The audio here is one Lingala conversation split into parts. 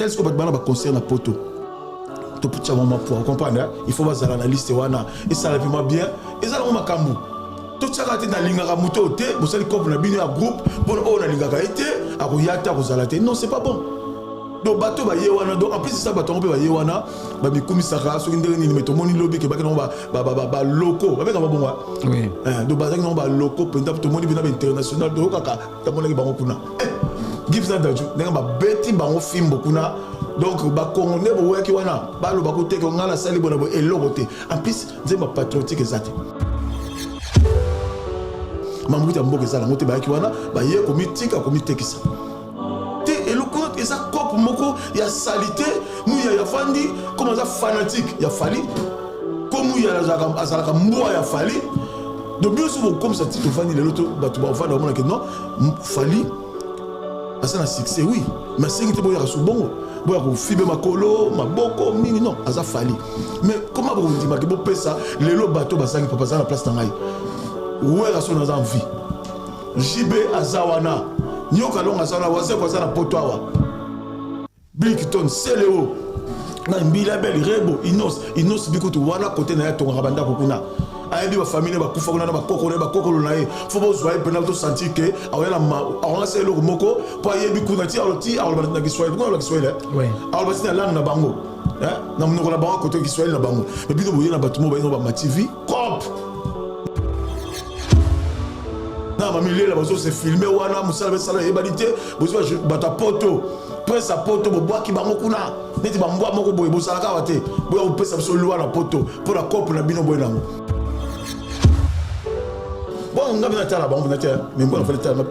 Tels que bato bana ba concert na poto totia mwa mapua comprendre il faut bazala na liste wana esala mpe mwa bien eza nango makambo totiaka te nalingaka moto oyo te bosali cope na bino ya groupe mpona oyo nalingaka ye te akoya te akozala te non c'est pas bon. Donc bato baye wana, donc en plus esa bato yango mpe baye wana bamikumisaka soki ndenge nini, me tomoni lobi ke baki nango baloko babengaka babongo, donc bazalaki nango baloko mpenza. Tomoni mpena bainternational, toyokaka, tamonaki bango kuna Gibbs na Dadju ndenge babeti bango fimbo kuna. Donc bakongo nde bowoyaki wana, baloba koteke ngai nasali bona boye eloko te. En plus nzembo ya patriotique eza te, mambuti ya mboka eza nango te. Bayaki wana, baye komitika komitekisa te, eloko eza cope moko ya salite. Muya ya fandi comme aza fanatique ya Fally, ko Muya azalaka mbwa ya Fally. Donc biso bokomisa ti tovandi lelo to bato bavanda bamonake non, Fally aza na succès, oui, mais asengi te boyaka su bongo, boya kofibe makolo maboko nini. Non, aza Fally, mais comment bokondimaki bopesa lelo bato bazangi papa aza na place na ngai? Wera so naza en vie, JB aza wana, Nyoka Longo aza wana, Wazeko aza na poto awa, Blikton, Seleo na Mbila Bel, Rebo, Inos, Inos bikutu wana kote na ye atongaka bandako kuna, ayebi bafamille bakufa kuna na bakoko na ye, bakokolo na ye. Fo bozwa ye mpena tosentir ke aoya na aongasa eloko moko mpo ayebi kuna ti ti aloba na Kiswahili kuna, aloba Kiswahili, aloba ti na langue na bango, na monoko na bango, kote Kiswahili na bango. Me bino boye na bato mo bayino bama TV cop na bamilela bazose filme wana, mosala besala eyebani te. Bozwi bato ya poto, prince ya poto, bobwaki bango kuna neti bambwa moko boye. Bozalaka awa te, boya kopesa biso lwa na poto mpo na kope na bino boye nango. Bon, nga mpe natala bango mpena te, mais mbona fale tala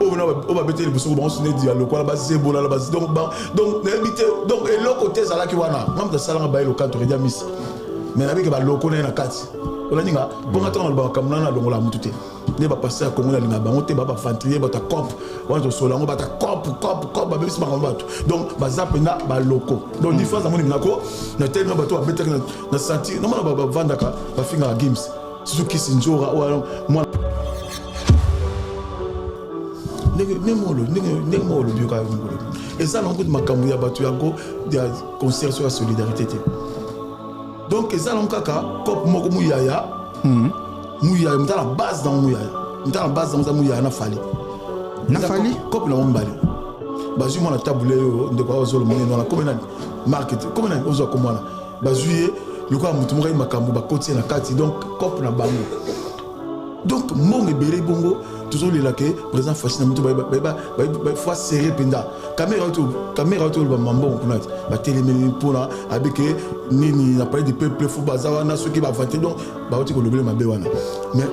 oyo babeteli liboso bango so neti ya lokola bazebola na donc nayebi te. Donc eloko te ezalaki wana. Nga moto asalanga baye lokanto redia misi, mais nabiki baloko na ye na kati. Olaninga mponga ntango naloba makambo nana nalongola motu te nde bapaster ya Kongo nalinga bango te, baventurier, bato ya cop wana tosola yango, bato ya cop cop cop babebisi makambo bato. Donc baza mpenza baloko. Donc différence namoni minako na telema, bato babetaki na sentir namona bavandaka bafingaka Gims, surtout Kisi Nzora oyo mwana ndenge moko olobi yoka eza nango kutu makambo ya bato yango ya concert so ya solidarité te. Donc eza nango kaka cop moko Muyaya, Muyaya moto na base nango, Muyaya moto na base nango eza Muyaya na Fally. Na Fally. Cope nango mibale bazwi mwana tabule oyo ndeko azolo monene wana, komi nani market, komi nani ozwa komwana, bazwi ye lokola motu moko ayi makambo bakoti ye na kati. Donc cope na bango, donc mbongo ebele bongo. Tozolela ke président Fatshi na moto faut serré mpenza caméra, caméra toloba mambongo kuna te, batelemeli mpona abeke nini na palais du peuple. Fo baza wana soki bavante, donc bauti kolobele mabe wana. Mais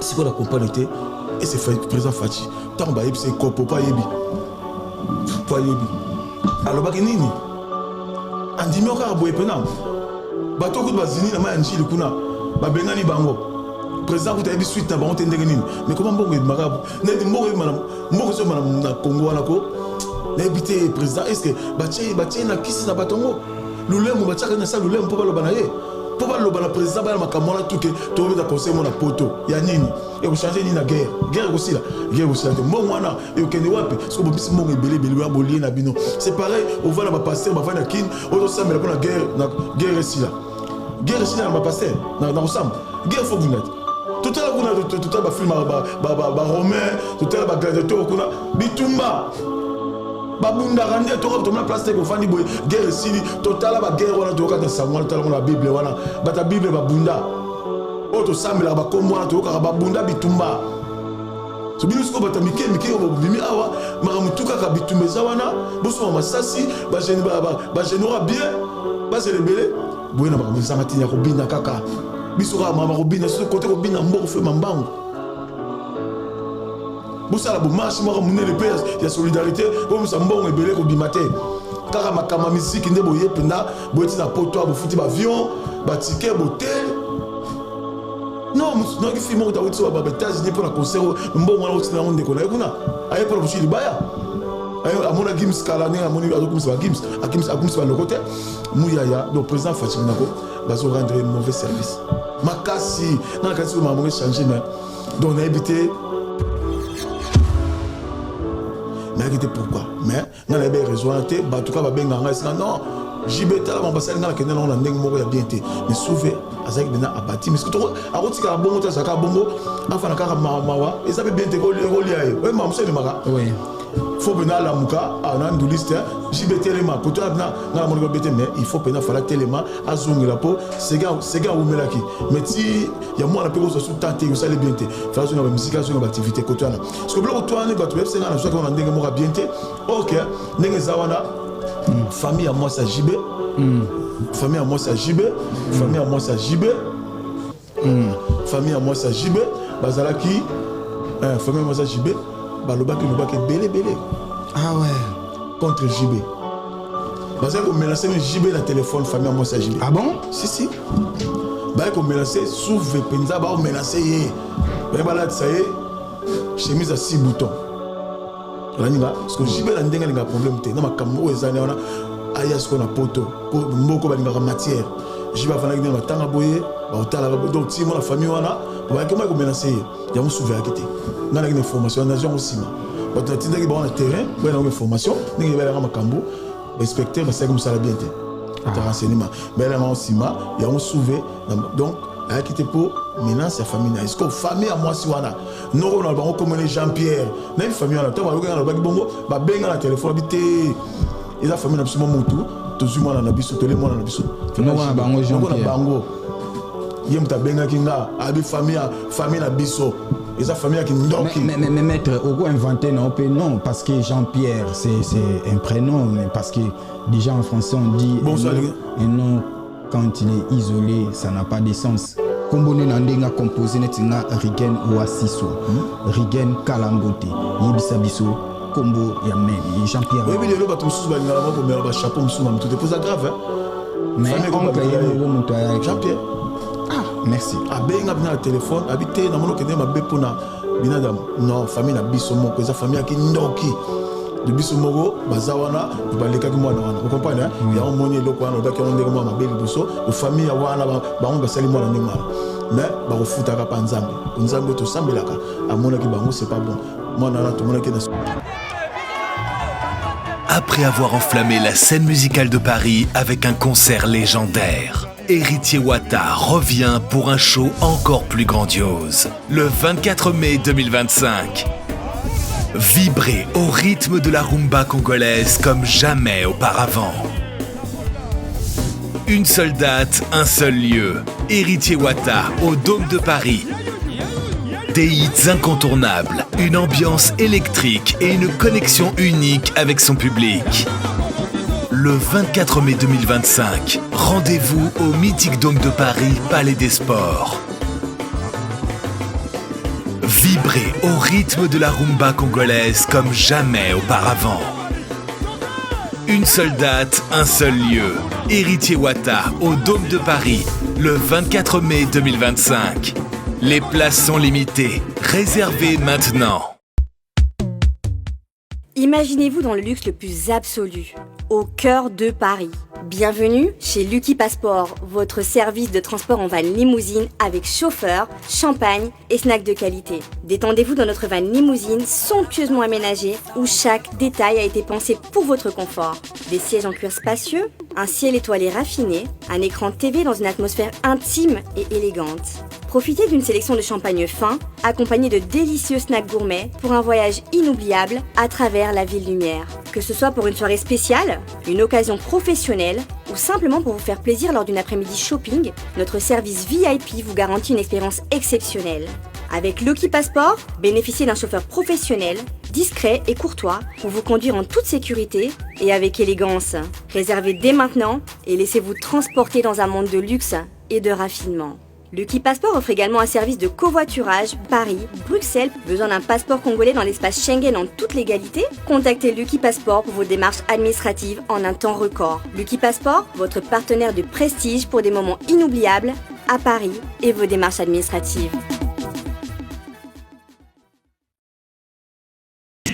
sikoyo na comprendre te ese président Fatshi ntango bayebisi ekopo mpo ayebi, mpo ayebi alobaki nini, andimi kaka boye mpena. Bato kutu bazini na mai ya Njili kuna, babengani bango, président kutu ayebi suite na bango te ndenge nini. Mais koma mbongo ebimaka neti mbongo ebima, mbongo so ebima na Congo wana ko nayebi te. Président est ce que batie na kisi na bato yango lulemu, batiaka na sa lulemu mpo baloba na ye, mpo baloba na président baya makambo wana tuke tobeta conseil mo na poto ya nini, ekochange nini na guerre? Guerre ekosila, guerre ekosila te. Mbongo wana ekokende wapi soki bobisi mbongo ebele ebele wana bolie na bino? C'est pareil, ovanda bapaster bavandi na Kine, ozosambela mpo na guerre, na guerre esila. Guerre esila na bapaster na kosamba guerre fo bunda te. Totala kuna, totala bafilme baromain, totala bagladiateur kuna, bitumba babundaka nde toka tomona place te. Kofandi boye, guerre esili. Totala baguerre wana, toyokaka sango wana, totala ngo na Bible wana, bato ya Bible babunda oyo tosambelaka bakombo wana, toyokaka babunda bitumba. So bino sikoyo bato ya mike mike oyo bobimi awa, makambo tu kaka bitumba eza wana, bosoma masasi, bagénéraux bien bazela ebele boye na makambo ezanga ntina ya kobina kaka. Biso kaka mama kobina soki kote kobina mboko fe mambango, bosala bomarche moko monene mpe ya solidarité, bomisa mbongo ebele kobima te. Kaka makambo ya misiki nde boye mpenza boye ntina poto, bofuti baavion, batike, botel. Non, noki fille moko tawuti so ba États-Unis mpo na concert, mbongo wana otina yango ndeko na ye kuna aye mpona bosui libaya. Amona Gims kala ndenge amoni azokumisa bagims, akumisa baloko te Muyaya. Donc président Fatshi nako bazo rendre mauvais service makasi nga nakanisi soki makambo echange. Mais donc nayebi te, nayaki te pourquoi, mais Ngai nayebi réseau wana te, bato kaka babengaka ngai esika non JB tala bango basali ngai nakende nango na ndenge moko ya bien te. Mais Souve azalaki mpenza abati, mais akotikala bongo te, azalaka bongo, afanda kaka mawa mawa, eza mpe bien te, ekolia ye oye mawa mosusu elemaka. Faut mpenza alamuka na nduliste JB telema koto na nga namonaki babe te, mais il faut mpenza fala telema azongela mpo sege awumelaki, mais ti ya mwana mpe kozwa su temps te, osali bien te, fala azonga bamisika, azonga baactivité koto wana, parce que biloko to wana bato bayebisi nga nazwaki wana ndenge moko ya bien te. Ok, ndenge eza wana, famille ya mwasi ya JB, famille ya mwasi ya JB, famille ya mwasi ya JB, famille ya mwasi ya JB bazalaki, famille ya mwasi ya JB balobaki lobaki ebele ebele. Ah ouais. Contre JB, bazali komenacer me JB na téléphone, famille ya mwasi ya JB. Ah bon? Si si, baye komenacer Souve mpenza, baomenacer ye, baye balatisa ye chemise ya 6 boutons. Olaninga parce que JB na ndenge alingaka problème te na makambo oyo ezali wana, aya sikoyo na poto po mboko balingaka matière. JB afandaki ndenge batanga boye, baotalaka boye, donc ti mona famille wana bayaki mai komenacer ye, yango Souve ayaki te. Ngai naki na information, nazwi yango nsima, bato natindaki bango na terrain boye nango information ndenge ebalaka makambo, bainspecteur basalaki mosala bien te, ta renseignement bayelanga yango nsima, yango Souve donc ayaki te mpo menace ya famille na ye. Sikoyo famille ya mwasi wana noko na bango komone Jean Pierre, nayebi famille wana, ntango balobaki, nalobaki bongo, babenga na telefone abi te, eza famille na biso mo mutu tozwi mwana na biso, tole mwana na biso. Noko na bango Jean Noko na Pierre. Bango ye moto abengaki nga, abi famille na biso eza famille ya kindoki. Mais maître, oko inventé non, non, parce que Jean-Pierre, c'est un prénom, mais parce que déjà en français on dit Bon, ça, un nom, quand il est isolé, ça n'a pas de sens. Kombo na ndenge composé neti nga Rigen Wasiso, Rigen Kalambote, yebisa biso kombo ya même Jean-Pierre. Oyebi lelo bato mosusu balingaka bango komela bachapeau mosusu na motu te, po eza grave, hein. Mais Famille oncle ekoma ye moko moto ayaki. Jean Pierre. Ah, merci. Abenga bina na telefone, abi te, namoni okende mabe mpona binadamu, non, famille na biso moko eza famille ya kindoki de biso moko, baza wana balekaki mwana wana, ocomprendre? Yango moni eloko wana olobaki yango ndenge mwa mabe liboso, famille ya wana bango basali mwana ndenge wana, mais bakofutaka mpa Nzambe, Nzambe oyo tosambelaka amonaki bango, c'est pas bon, mwana wana tomonaki na Après avoir enflammé la scène musicale de Paris avec un concert légendaire, Héritier Wata revient pour un show encore plus grandiose. Le 24 mai 2025. Vibrez au rythme de la rumba congolaise comme jamais auparavant. Une seule date, un seul lieu. Héritier Wata au Dôme de Paris. Des hits incontournables, une ambiance électrique et une connexion unique avec son public. Le 24 mai 2025, rendez-vous au mythique Dôme de Paris, Palais des Sports. Vibrez au rythme de la rumba congolaise comme jamais auparavant. Une seule date, un seul lieu. Héritier Wata au Dôme de Paris, le 24 mai 2025. Les places sont limitées. Réservez maintenant. Imaginez-vous dans le luxe le plus absolu, au cœur de Paris. Bienvenue chez Lucky Passport, votre service de transport en van limousine avec chauffeur, champagne et snacks de qualité. Détendez-vous dans notre van limousine somptueusement aménagée où chaque détail a été pensé pour votre confort. Des sièges en cuir spacieux, un ciel étoilé raffiné, un écran TV dans une atmosphère intime et élégante. Profitez d'une sélection de champagne fin, accompagnée de délicieux snacks gourmets pour un voyage inoubliable à travers la ville lumière. Que ce soit pour une soirée spéciale, une occasion professionnelle ou simplement pour vous faire plaisir lors d'une après-midi shopping, notre service VIP vous garantit une expérience exceptionnelle. Avec Lucky Passport, bénéficiez d'un chauffeur professionnel, discret et courtois pour vous conduire en toute sécurité et avec élégance. Réservez dès maintenant et laissez-vous transporter dans un monde de luxe et de raffinement. Lucky Passport offre également un service de covoiturage Paris, Bruxelles. Besoin d'un passeport congolais dans l'espace Schengen en toute légalité? Contactez Lucky Passport pour vos démarches administratives en un temps record. Lucky Passport, votre partenaire de prestige pour des moments inoubliables à Paris et vos démarches administratives.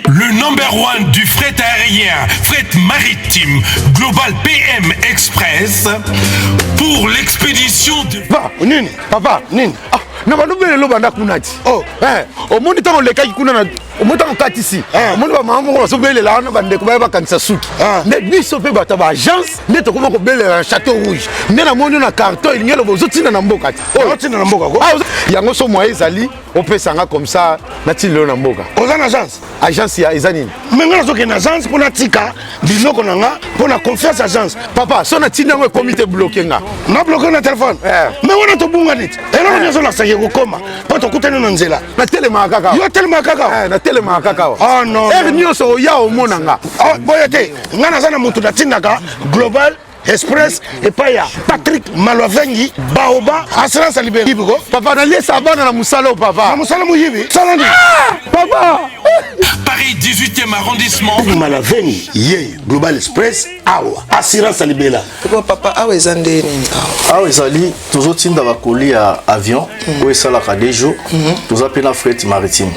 Le number one du fret aérien, fret maritime, Global PM Express, pour l'expédition de. Papa, nini? Papa, nini? Ah, na bando mpe lelo banda kuna ti. Oh. Eh, omoni ntango olekaki kuna na Omoni ntango okatisi, omoni bamama moko bazobelela wana, bandeko baya bakangisa suki. Nde biso mpe bato ya baagence nde tokoma kobelela na Chateau Rouge. Nde namoni na carton, elingi eloba ozotinda na mboka te. Otinda na mboka ko? Yango so moye ezali, opesanga comme ça, natindi lelo na mboka. Oza na agence? Agence ya eza nini? Me nga nazokende agence mpo natika biloko na nga, mpo na confiance agence. Papa, so natindi yango ekomi te, bloquer nga. Na bloquer na telefone? Me wana tobunga neti eloko nyonso nasaki kokoma mpo tokutani na nzela. Natelemaka kaka. Yo telemaka kaka? Natelemaka kaka. Oh non. Heure nyonso oya omona nga. Boye te, nga naza na motu natindaka Global Express epai ya Patrick Malwavengi Baoba, assurance ya libela ko. Papa, naliesa bana na mosala oyo, papa. Na mosala moyibi sala nini? Papa. Paris 18e arrondissement. Malavengi ye Global Express awa, assurance ya libela. Ko papa, awa eza nde nini awa? Awa ezali tozotinda bacolis ya avion oyo esalaka 2 jours. Toza mpe na fret maritime.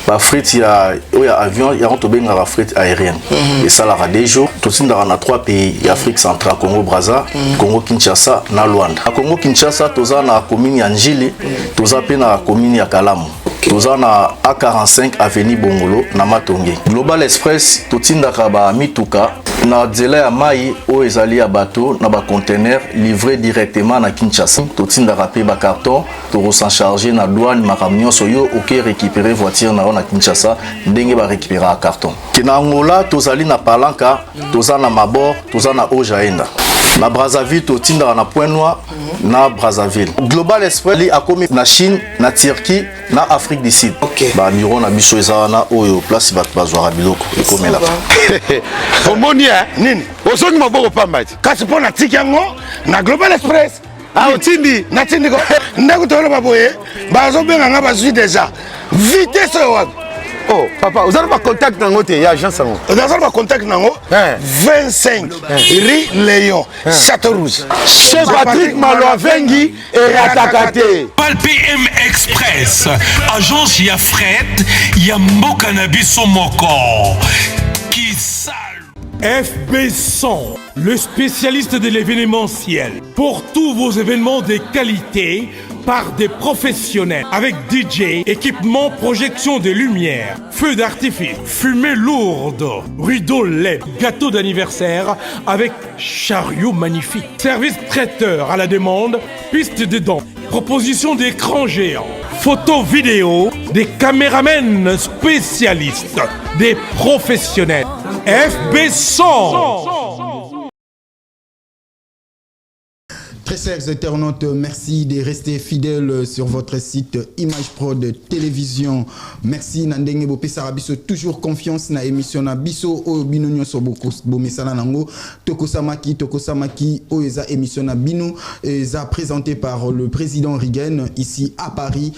Bafret ya oyo ya avion, yango tobengaka fret aérienne, esalaka 2 jours. Totindaka na trois pays ya Afrique centrale: Congo Braza, Congo Kinshasa na Luanda. Na Congo Kinshasa, toza na commune ya Njili, toza mpe na commune ya Kalamu, toza na A45 avenue Bongolo na Matonge. Global Express, totindaka bamituka na nzela ya mai oyo ezali ya bato na baconteneur, livré directement na Kinshasa. Totindaka mpe bacarton, tokosan charge na douane, makambo nyonso. Yo oke récupérer voiture na yo na Kinshasa ndenge barécupéraka carton. Ke na Angola, tozali na Palanka, toza na Mabor, toza na Ojaenda. Na Brazzaville, totindaka na Point Noir na Brazzaville. Global Express li akomi na Chine, na Turquie, na Afrique du Sud. Babureau na biso eza wana, oyo place bato bazwaka biloko ekomelaka. Omoni e? Nini? Ozongi maboko pamba ti. Kasi mpo natiki yango na Global Express. Ah, otindi? Natindi ko. Ndeko, toloba boye, bazobenga nga, bazwi déjà vitesse oyo wapi? Oh papa, oza na bacontact nango te ya agence yango? Naza na bacontact nango. 25 rue Léon, Château Rouge. Chez Patrick Malwavengi, erataka te. Pal PM Express, agence ya fret ya mboka na biso moko. Kisal. FB 100, le spécialiste de l'événementiel. Pour tous vos événements de qualité, par des professionnels. Avec DJ, équipement, projection de lumière, feux d'artifice, fumée lourde, rideau LED, gâteau d'anniversaire avec chariot magnifique. Service traiteur à la demande, piste de danse, proposition d'écran géant, photo vidéo, des caméramens spécialistes, des professionnels. FB 100. Très chers internautes, merci de rester fidèles sur votre site Image Prod Télévision. Merci na ndenge bopesaka biso toujours confiance na émission na biso oyo bino nyonso bomesana nango, Tokosamaki. Tokosamaki oyo eza émission na bino, eza présenté par le président Rigen ici à Paris,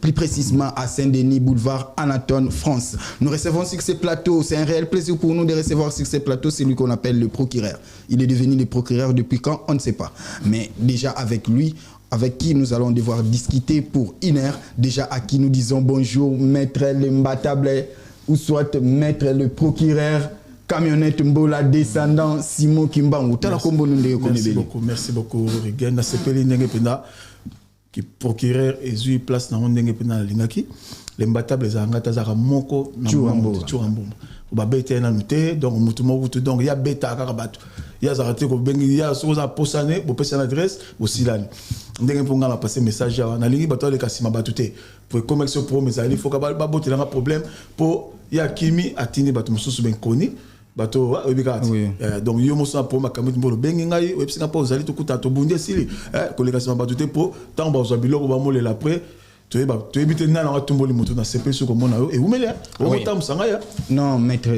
plus précisément à Saint-Denis, boulevard Anatole France. Nous recevons sur ce plateau, c'est un réel plaisir pour nous de recevoir sur ce plateau celui qu'on appelle le procureur. Il est devenu le procureur depuis quand, on ne sait pas. Mais déjà avec lui, avec qui nous allons devoir discuter pour une heure, déjà à qui nous disons bonjour, maître l'imbattable, ou soit maître le procureur, camionnette Mbola, descendant Simon Kimbangu. Tala kombo nunde yo. Merci beaucoup, merci beaucoup Rigen. Nasepeli ndenge mpenza ki procureur ezwi place nango, ndenge mpenza nalingaki. L'imbattable ezalanga te, azalaka moko na Tshoura monde, Mboma. Tshoura Mboma babeta ye nanu te. Donc motu moko kutu, donc ye abetaka kaka bato, ye azalaka te kobengi ya soki oza posane, bopesani adresse, bosilani. Ndenge mpo ngai na passe message awa, nalingi bato aleka nsima bato te, po ekomaki so problème ezali, foka babotelanga problème mpo ye akimi, atindi bato mosusu benkoni, bato oyebi kaka ti. Donc yo moso na po makambo mpo obengi ngai, oyebisi nga mpo ozali, tokutana, tobundi, esili. Koleka nsima bato te, mpo ntango bazwa biloko bamolela après, toyeba toyebi te nani yango atumboli motu. Na sepeli soki komona yo, ewumeli okotambusa ngai. Non, maître,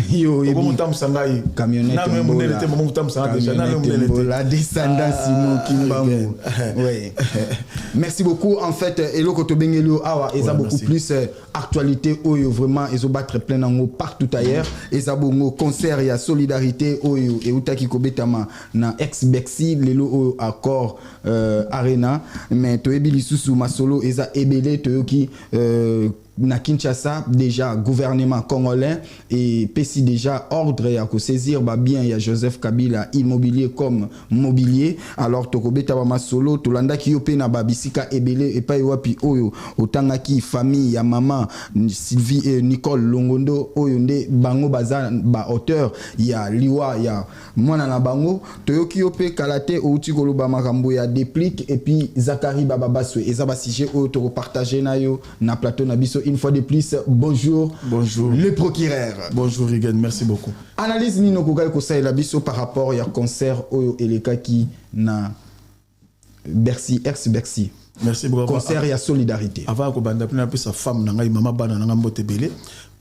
yo oyebi. Okomotambusa ngai. Camionnette. Nanu ye monene te, momo kotambusa ngai déjà, nanu ye monene te. Mbola, descendant Simon Kimbangu. Ouais. Merci beaucoup. En fait, eloko tobengeli yo awa eza Ouais, beaucoup merci. plus actualité oyo vraiment ezo battre plein nango partout ailleurs. Eza bongo concert ya solidarité oyo eutaki kobetama na ex Bercy, lelo oyo Accor Arena. Mais toyebi lisusu masolo eza ebele, toyoki Na Kinshasa, déjà gouvernement congolais epesi déjà ordre ya kosaisir babiens ya Joseph Kabila, immobilier comme mobilier. Alors tokobeta bamasolo. Tolandaki yo mpe na babisika ebele epai wapi oyo otangaki famille ya mama Sylvie Nicole Longondo, oyo nde bango baza baauteur ya liwa ya mwana na bango. Toyoki yo mpe kala te outi koloba makambo ya Déplique et puis Zakari Bababaswe. Eza basujet oyo tokopartage na yo na plateau na biso. Une fois de plus, bonjour. Bonjour. Le procureur. Bonjour Rigen, merci beaucoup. Analyse nini okokaki kosalela biso par rapport ya concert oyo elekaki na Bercy, ex Bercy? Merci beaucoup. Concert ya solidarité. Avant ya kobanda, mpena napesa femme na ngai, mama bana na ngai, mbote ebele,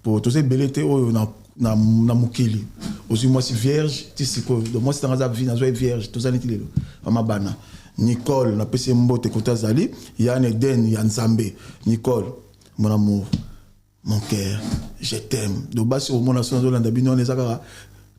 po toza ebele te oyo na mokili ozwi mwasi vierge ti sikoyo. Donc mwasi nanga aza vi, nazwa ye vierge, toza neti lelo. Mama bana Nicole, napesi ye mbote kote azali ya na Eden ya Nzambe. Nicole, mon amour, mon cœur, je t'aime. Donc basi omona so nazolanda bino wana, eza kaka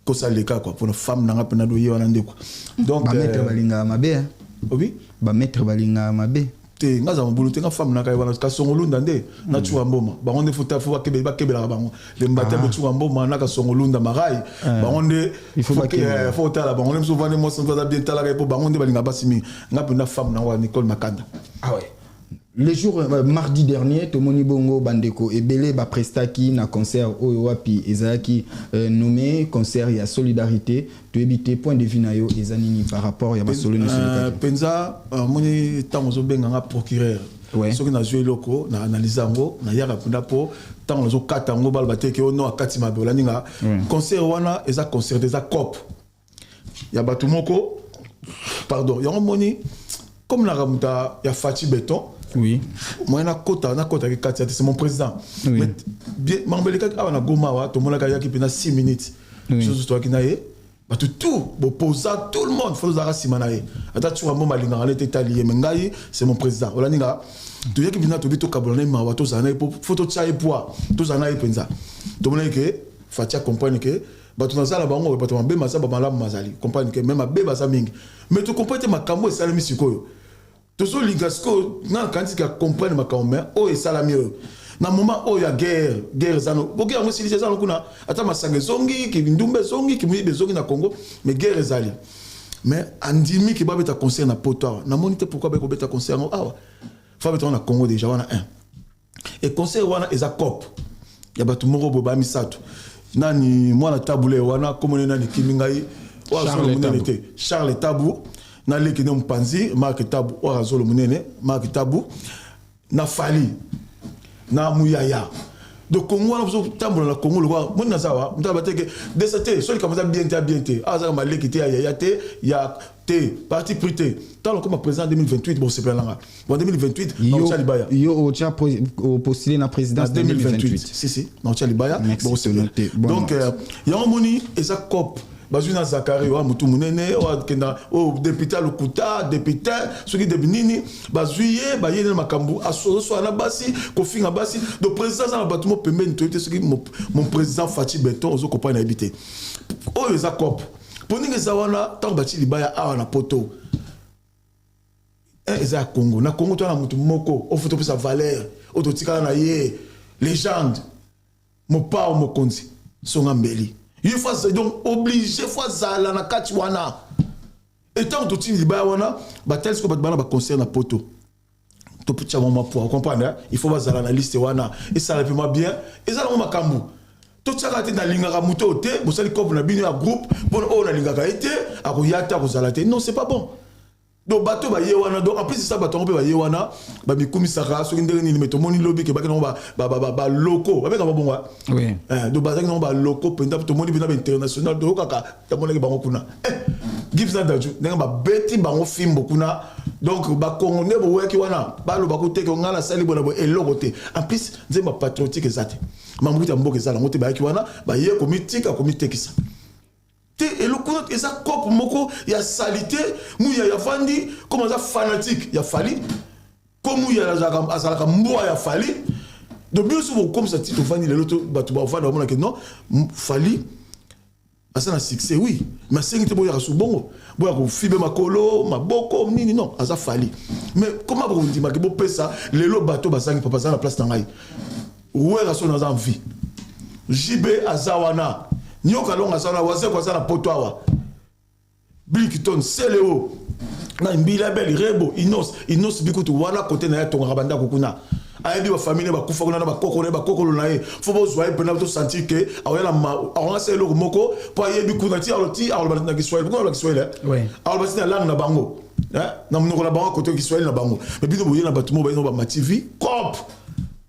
kosaleka quoi, mpona femme nanga mpena doye wana nde quoi. Donc bamaître balingaka mabe, hein? Obi. Bamaître balingaka mabe. Te, nga aza mobulu te. Nga femme naka ye wana, Kasongolunda nde na Cuka Mboma, bango nde fo bakebelaka bango le mbata. Bocuka Mboma na Kasongolunda Marai, bango nde. Il faut bakebela. Faut otala bango nde. Mosu ovandi, mwasi aza bien, talaka ye, mpo bango nde balingaka basi mingi. Nga mpenza femme nango ya Nicole Makanda. Ah ouais. Le jour mardi dernier, tomoni bongo bandeko ebele baprestaki na concert oyo wapi ezalaki nommé concert ya solidarité. Toyebi te point de vue na yo eza nini par rapport ya basolo nyonso elekaki. Mpenza omoni, ntango ozobenganga procureur, soki nazwi eloko na analyse yango, nayaka mpenza, mpo ntango nazokata yango, baloba te ke ono akati mabe. Olandi nga? Concert wana eza concert, eza coop ya bato moko, pardon. Yango moni, comme naka moto ya Fatshi Béton, moyen nakotaki kati ya te, c'est mon président. Mais bien, makambo elekaki awa na Goma awa, tomonaki ayaki mpena 6 minutes. Biso toyaki na ye, bato tout boposa, tout le monde fo tozalaka nsima na ye. Ata Tsuka Mboma alingaka nete etali ye, mais ngai c'est mon président. Olandi nga? Toyaki mpena, tobi tokabola na ye mawa, tozala na ye, fo totya ye poids, tozala na ye mpenza. Tomonaki ke Fatshi acomprendre ke bato naza na bango, bato mabe maza, bamalamu mazali, comprendre ke mais mabe baza mingi. Mais tocomprendre te makambo esalemi sikoyo. Tozolinga sikoyo, nga nakanisi ka comprendre makambo, mais oyo esalami oyo na moment oyo ya guerre, guerre eza no boki yango esilisi, eza no kuna, ata masanga ezongi, kindumba ezongi, kimoyibi ezongi na Congo, mais guerre ezali. Mais andimi ke babeta concert na Poto awa. Namoni te pourquoi baye kobeta concert yango awa. Fa beta yango na Congo déjà wana 1 et concert wana eza coop ya bato moko boye, baya misato. Nani mwana Tabule wana, komoni nani kimi ngai oyo azolo Charles monene Tabu. te, Charles Tabu naleki nde mopanzi, Mark Tabu oyo azolo monene, Mark Tabu na Fally na Muyaya. Donc Congo wana bozotambola na Congo lokwa moni naza wa moto aba te ke desa te. So likambo eza bien te, ya bien te, awa azaka maleki te, ya yaya te, ya te parti pris te. Ntango nakoma président 2028, bosepela nanga. Bon, 2028 naotya libaya. Yo otya opostule na présidence? Na 2028, si si, naotya libaya. Merci, bosepela. noté. Bonne Donc note. yango moni eza coop, bazwi na Zakari oyo motu monene oyo akenda oyo député alokuta, député soki debi nini, bazwi ye, baye na makambo azoswala na basi, kofinga basi. Donc président aza na bato mo pembeni, toyebi te soki mon président Fatshi Béton ozokopana, nayebi te. Oyo eza coop, mpo ndenge eza wana, ntango batie libaya awa na Poto, eza ya Congo. Na Congo toza na motu moko oyo fo topesa valeur, oyo totikala na ye légende, Mopao Mokonzi songa mbeli ye fo donc obligé fo azala na kati wana. Etango totindi libaya wana, batali sikoyo bato bana baconcert na Poto, totia bango mwa poids, comprendre, il faut bazala na liste wana, esala mpe mwa bien. Eza nango makambo totiaka te. Nalingaka moto oyo te, bosali coop na bino ya groupe mpona oyo nalingaka ye te, akoya te, akozala te. Non, c'est pas bon. Donc bato baye wana, donc en plus esa bato yango mpe baye wana, bamikumisaka soki ndenge nini. Me tomoni lobi ke baki nango baloko, babengaka babongo. Donc bazalaki nango baloko mpenza. Tomoni mpenza bainternational, toyokaka, tomonaki bango kuna, Gims na Dadju, ndenge babeti bango fimbo kuna. Donc bakongo nde boyaki wana, baloba koteke ngai nasali bona boye, eloko te. En plus nzembo patriotique eza te, mambuti ya mboka eza nango te. Bayaki wana, baye komitika, komitekisa te. Eloko eza coop moko ya salité. Muya ya fandi comme aza fanatique ya Fally, comme Muya azalaka mbwa ya Fally. Donc biso bokomisa ti tovandi lelo, to bato bavanda, bamonake non, Fally aza na succès, oui, mais asengi te boyaka su bongo, boya kofibe makolo, maboko nini. Non, aza Fally, mais comment bokondimaki bopesa lelo bato bazangi papa aza na place na ngai? Werrason aza en vie, JB aza wana, Nyoka Longo aza wana, Wazeko aza na poto awa, Bilkiton, Celeo na Mbila Bel, Rebo, Inos, Inos bikutu wana kote na ye atongaka bandako kuna, ayebi bafamille bakufa kuna na bakoko na ye, bakokolo na ye. Fo bozwa ye mpena tosentir ke aoya na aongasa eloko moko mpo ayebi kuna ti ti aloba na Kiswahili, kuna aloba Kiswahili, aloba ti na langue na bango, na monoko na bango, kote Kiswahili na bango. Mais bino boye na bato mo bayino bama TV cop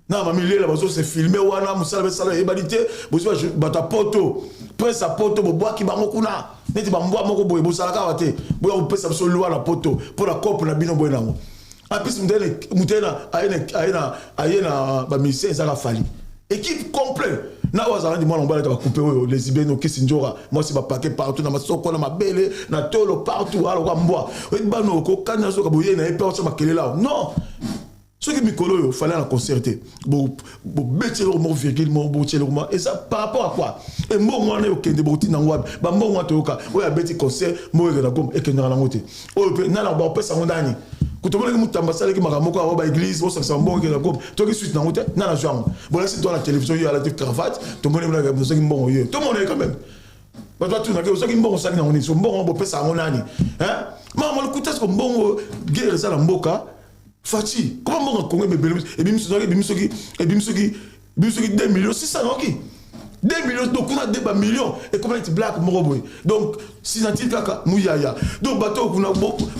na bamilela bazose filmer wana, mosala besala eyebani te. Bozwi bato ya poto, presse ya poto, bobwaki bango kuna neti bambwa moko boye. Bosalaka awa te, boya kopesa biso lwa na poto mpo na cope na bino boye nango. En plus, moto aye na bamusicien ezaka Fally, équipe complet na oyo azalaki mwana mobali ata bakupe oyo lesibeni okisi nzoka mwasi bapake partout na masoko, na mabele, na tolo, partout alokwa mbwa. Oyebi bana okokani soka boye na ye mpe otya makelele awa. Non, soki mikolo oyo Fally na concert te, bobeti eloko moko, virgule moko, botie eloko moko eza par rapport à quoi? Embongo wana okende bokotinda yango wapi? Bambongo wana toyoka oyo abeti concert moko ekenda Goma, ekendaka nango te. Oyo mpe nani bakopesa yango? Nani kutomonaki Mutamba asalaki makambo moko awa, baéglise bosakisa mbongo ekenda Goma, toki suite nango te. Nani azwi yango? Bolakisi to na télévision, yo alati cravate, tomoni soki mbongo ye, tomona ye quand même. Bato batunaki soki mbongo osalaki nango nini? So mbongo bopesa yango nani? Mama lokuta, siko mbongo guerre eza na mboka. Faci koma mbongo ya Kongo ebebele, ebimi soki ebimi soki ebimi soki ebimi soki 2 millions 600 noki 2 millions. Donc kuna de bamillion ekoma neti blague moko boye. Donc signature kaka muyaya. Donc bato oyo kuna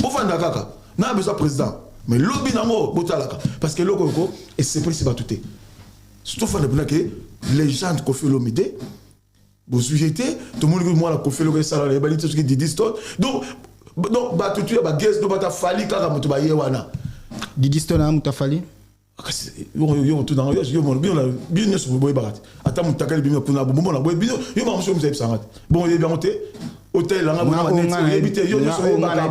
bofanda kaka na besoin président, mais lobi nango botalaka, parce que eloko yoko esepelisi bato te. Surtout fanda mpena ke légende Koffi Olomide bozwi ye te. Tomoni mwana Koffi eloko esala eyebani te soki Didi Stone. Donc bato tu ya bagese do bato afali kaka moto baye wana. Didi Stone aya moto afali? Kasi yo motu nanga, yo bino bino nyonso boyebaka te. Ata motakali bino kuna bomona boye, bino yo bango soki moyebisanga te. Bon, oyebi yango te, otalelanga oyebi te, yo nyonso oyebaka.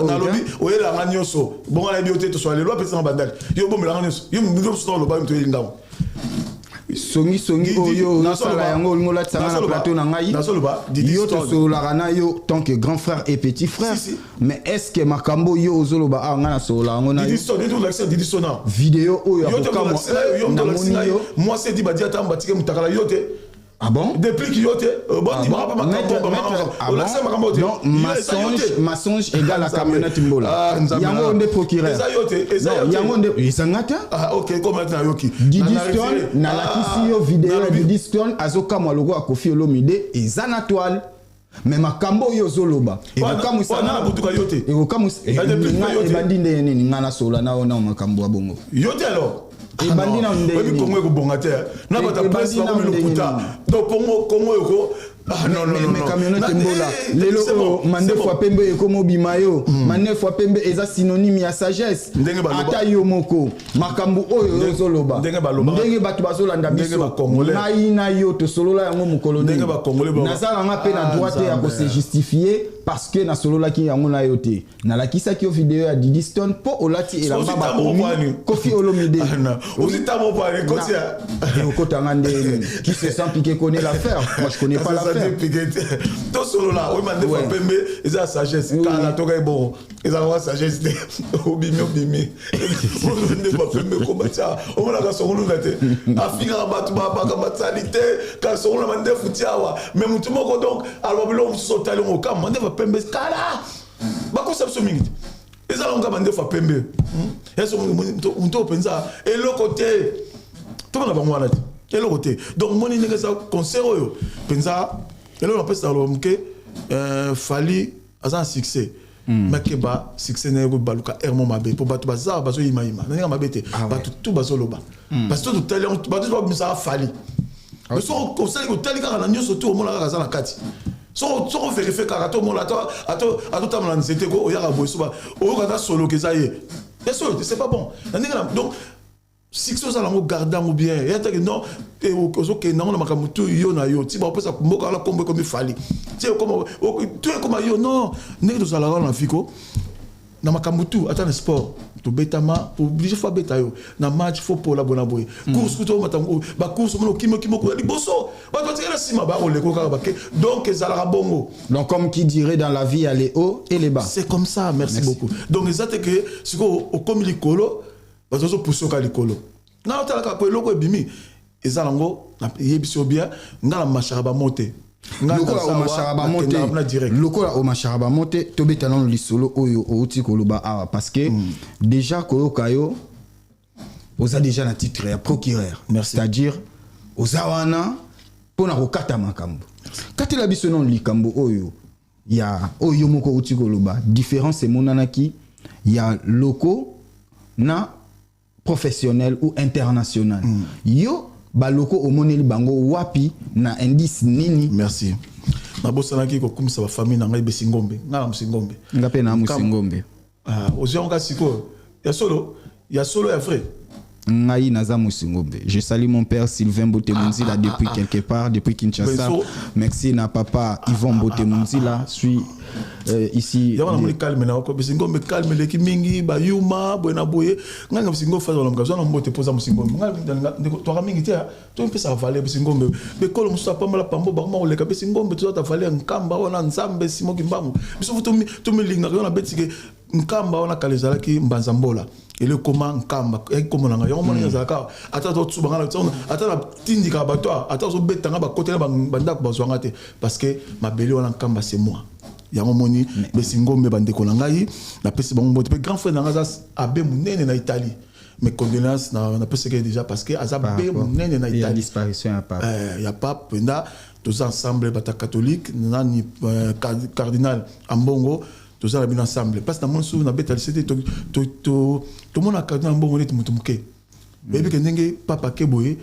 Nalobi oyelanga nyonso bongo, nayebi yo te. Toswala lelo, apesanga bandali, yo bomelanga nyonso, yo mosusu oloba yo moto oyelingango. Songisongi oyo osala yango, olingi olatisanga na plateau na ngai. Yo tosololaka na yo tant que grand frère et petit frère, mais est ce que makambo yo ozoloba awa, ngai nasolola yango na yo? Video oyo ya kokamwa namoni yo. Mwasi edi badi ata batike mutakala yo te. Ah bon? Déplique yo te, bondimaka mpe makambo. Donc mensonge, mensonge égale à camionnette mbola. Yango nde procureur. Eza yo te, eza yo te. Yango nde ezanga te. Ah ok, comme nayoki. Didi Stone, nalakisi yo video ya Didi Stone azokamwa lokola Koffi Olomide, eza na toile. Mais makambo oyo ozoloba ekokamwisa yo te. Ekokamwisa ebandi ndenge nini? Ngai nasola na yo na makambo ya bongo. Yo te alors. Ebandi na ndenge oyebi Kongo ekobonga te na bato ya presse bakomi lokuta. Donc Kongo, Kongo eko Mais camionnette mbola, lelo oyo mandefu ya pembe ekoma obima yo. Mandefu ya pembe eza synonyme ya sagesse. Ata yo moko, makambo oyo ozoloba, ndenge bato bazolanda biso, ngai na yo tosolola yango mokolo nini? Nazalanga mpe na droit te ya kose justifier parce que nasololaki yango na yo te. Nalakisaki yo video ya Didi Stone mpo olati elamba bakomi Koffi Olomide. Okotanga nde qui se sent piqué connaît l'affaire. Moi, je connais pas l'affaire. Tosolola oyo mandefu ya pembe eza ya sagesse. Kala toka ebongo ezalaka sagesse te. Obimi, obimi ndefu ya pembe ekoma tia omonaka songoluna te, afingaka bato makambo asali te, kaka songoluna mandefu tia awa. Mais motu moko donc aloba biloko mosusu, otali yango okama mandefu ya pembe kala bakosa biso mingi te. Ezalaka kaka mandefu ya pembe eso moto oyo mpenza eloko te, tomona bango wana te, eloko te. Donc moni ndenge eza concert oyo mpenza, eloko napesaka loba moke, Fally aza na succès, makeba succès na ye baluka aire mo mabe mpo bato baza bazoyimayima na ndenge mabe te. Bato tu bazoloba parce que totali bato babimisaka Fally, soki osali otali kaka na nyonso tu, omona kaka aza na kati. Soki ovérifier kaka to omona atotambola na nzete ko oyaka boye, so oyoka ata soloka eza ye ya solo te. C'est pas bon na ndenge na. Donc succès ozala yango, garde yango bien. Eya teke non, ozokende yango na makambo tu yo na yo ti baopesa mboka wana kombo ekomi Fally ti tu ekoma yo. Non, ndenge tozalaka wana na fiko na makambo tu, ata na sport tobetama, obligé fo abeta yo na match, fo pola bona boye, course kutu omata bacourse, omona okimi, okimi, okoya liboso, bato batikali na nsima bakoleko kaka bake. Donc ezalaka bongo. Donc comme qui dirait, dans la vie, il y a les hauts et les bas. C'est comme ça. Merci, merci beaucoup. Donc eza te ke sikoyo okomi likolo, bato bazopuse oka likolo. Nga otalaka po eloko ebimi. Eza nango nayebisi yo bien, nga na mashaka bamo te. Lokola omashaka bamo te, lokola omashaka bamo te, tobeta nano lisolo oyo outi koloba awa, parce que déjà koyoka yo, oza déjà na titre ya procureur. C'est-à-dire oza wana mpona kokata makambo. Katela biso nano likambo oyo ya oyo yo moko outi koloba, différence emonanaki ya locaux na professionnel ou international. Yo, balocaux omoneli bango wapi, na indice nini? Merci. Nabosanaki kokumisa bafamille na ngai, besi ngombe, ngai na mosi ngombe. Nga mpe na mosi ngombe. Ozwi yango kaka sikoyo, ya solo, ya solo, ya vrai. Ngai naza Mosingombe. Je salue mon père Sylvain Botemunzila depuis quelque part, depuis Kinshasa. Merci na papa Yvon Botemunzila, suis ici. Yango namoni calme na oko Besingombe, calme eleki mingi, bayuma boye na boye. Ngai na Besingombe faza balamuka, zwa na mbote mpoza Mosingombe. Ngai twaka mingi te, toyepesaka valeur. Besingombe, bekolo mosusu apambola pambo bakoma koleka Besingombe, tozata valeur. Nkamba wana, Nzambe simoki mbangu, biso fo tomilingaka. Yo na betike Nkamba wana, kala ezalaki Mbanza Mbola, ele ekoma Nkamba, ekoma na ngai. Yango mona ezalaka ata totsuba ngai, ata natindikaka bato, ata ozobeta bakotela bandako, bazwanga te, parce que mabele wana Nkamba, c'est moi. Yango moni Besingombe, bandeko na ngai, napesi bango mbote. Mpe grand frère na ngai aza abbé monene na Italie, mes condoléances napesaki déjà, parce que aza be monene na Italie. Disparition ya pape. Ya pape mpenza, toza ensemble, bata catholique nani, cardinal Ambongo, toza na bino ensemble. Parce namoni susu nabeta lisete, tomona cardinal Ambongo neti moto moke. Oyebi ke ndenge pape ake boye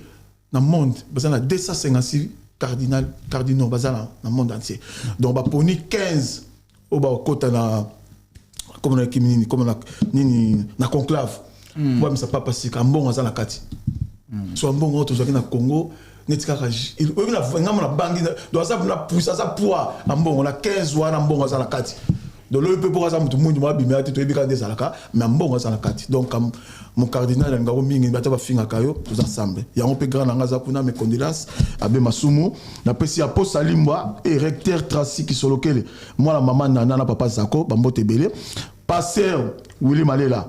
na monde, baza na 256 cardinal, cardinaux baza na monde entier. Donc baponi 15 oyo bakota na comme na kimi nini, comme na nini, na conclave po bamisa papa sika. Mbongo aza na kati. So mbongo oyo tozwaki na Congo neti kaka oyebi ngambo na bangi. Donc aza na pousse, aza poids na mbongo na 15 wana. Mbongo aza na kati. Donc lobi mpe mpo aza motu mwindu, mo abimela te, toyebi kaka nde ezalaka, mais mbongo aza na kati. Donc mon cardinal alingako mingi, bato bafingaka yo, toza ensemble. Yango mpe grand na nga aza kuna, mes condoléances, abbé Masumu. Napesi ya posa limbwa e recteur Tracy Kisolokele, mwana mama Nana na papa Zako, bambote ebele. Pasteur Willy Malela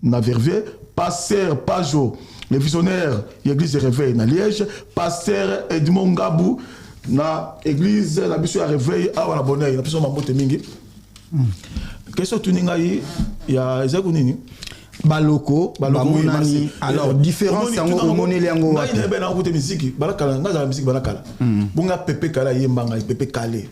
na Verviers, pasteur Pajo le visionnaire, église de réveil na Liège, pasteur Edmond Ngabu na église na biso ya réveil awa na Bonheur, na biso mambote mingi. Question tuni ngai ya eza ko nini? Balocaux bamonani. Alors différence yango omoneli yango wapi? Ngai na nakuta misiki balakala, ngai azala misiki balakala bonga. Pepe Kale ayemba ngai, Pepe Kale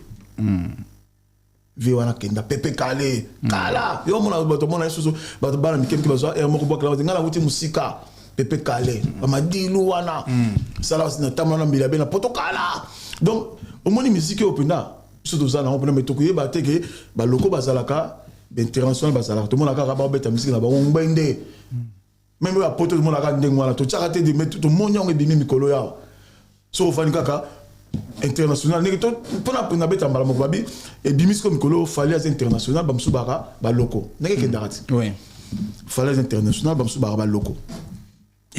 vie wana kenda, Pepe Kale kala. Yo mona bato, mona lisusu bato bana mike mike bazwa aire moko bwakela. Ngai nakuti mosika, Pepe Kale, bamadilu wana sala na tambola na mbila be na poto kala. Donc omoni misiki oyo mpenza biso toza nango mpena, me tokoyeba te ke balocaux bazalaka, bainternational bazalaka. Tomona kaka babeta misiki na bango ngbende, même oyo ya poto, tomonaka ndenge wana, totiaka te. Me tomoni yango ebimi mikolo yawa. Soki ofandi kaka international, ndenge mpona nabeta mbala moko, babi ebimi sikoyo mikolo, Fally aza international, bamosusu baka balocaux. Ndenge ekendaka ti Fally aza international, bamosusu baka balocaux,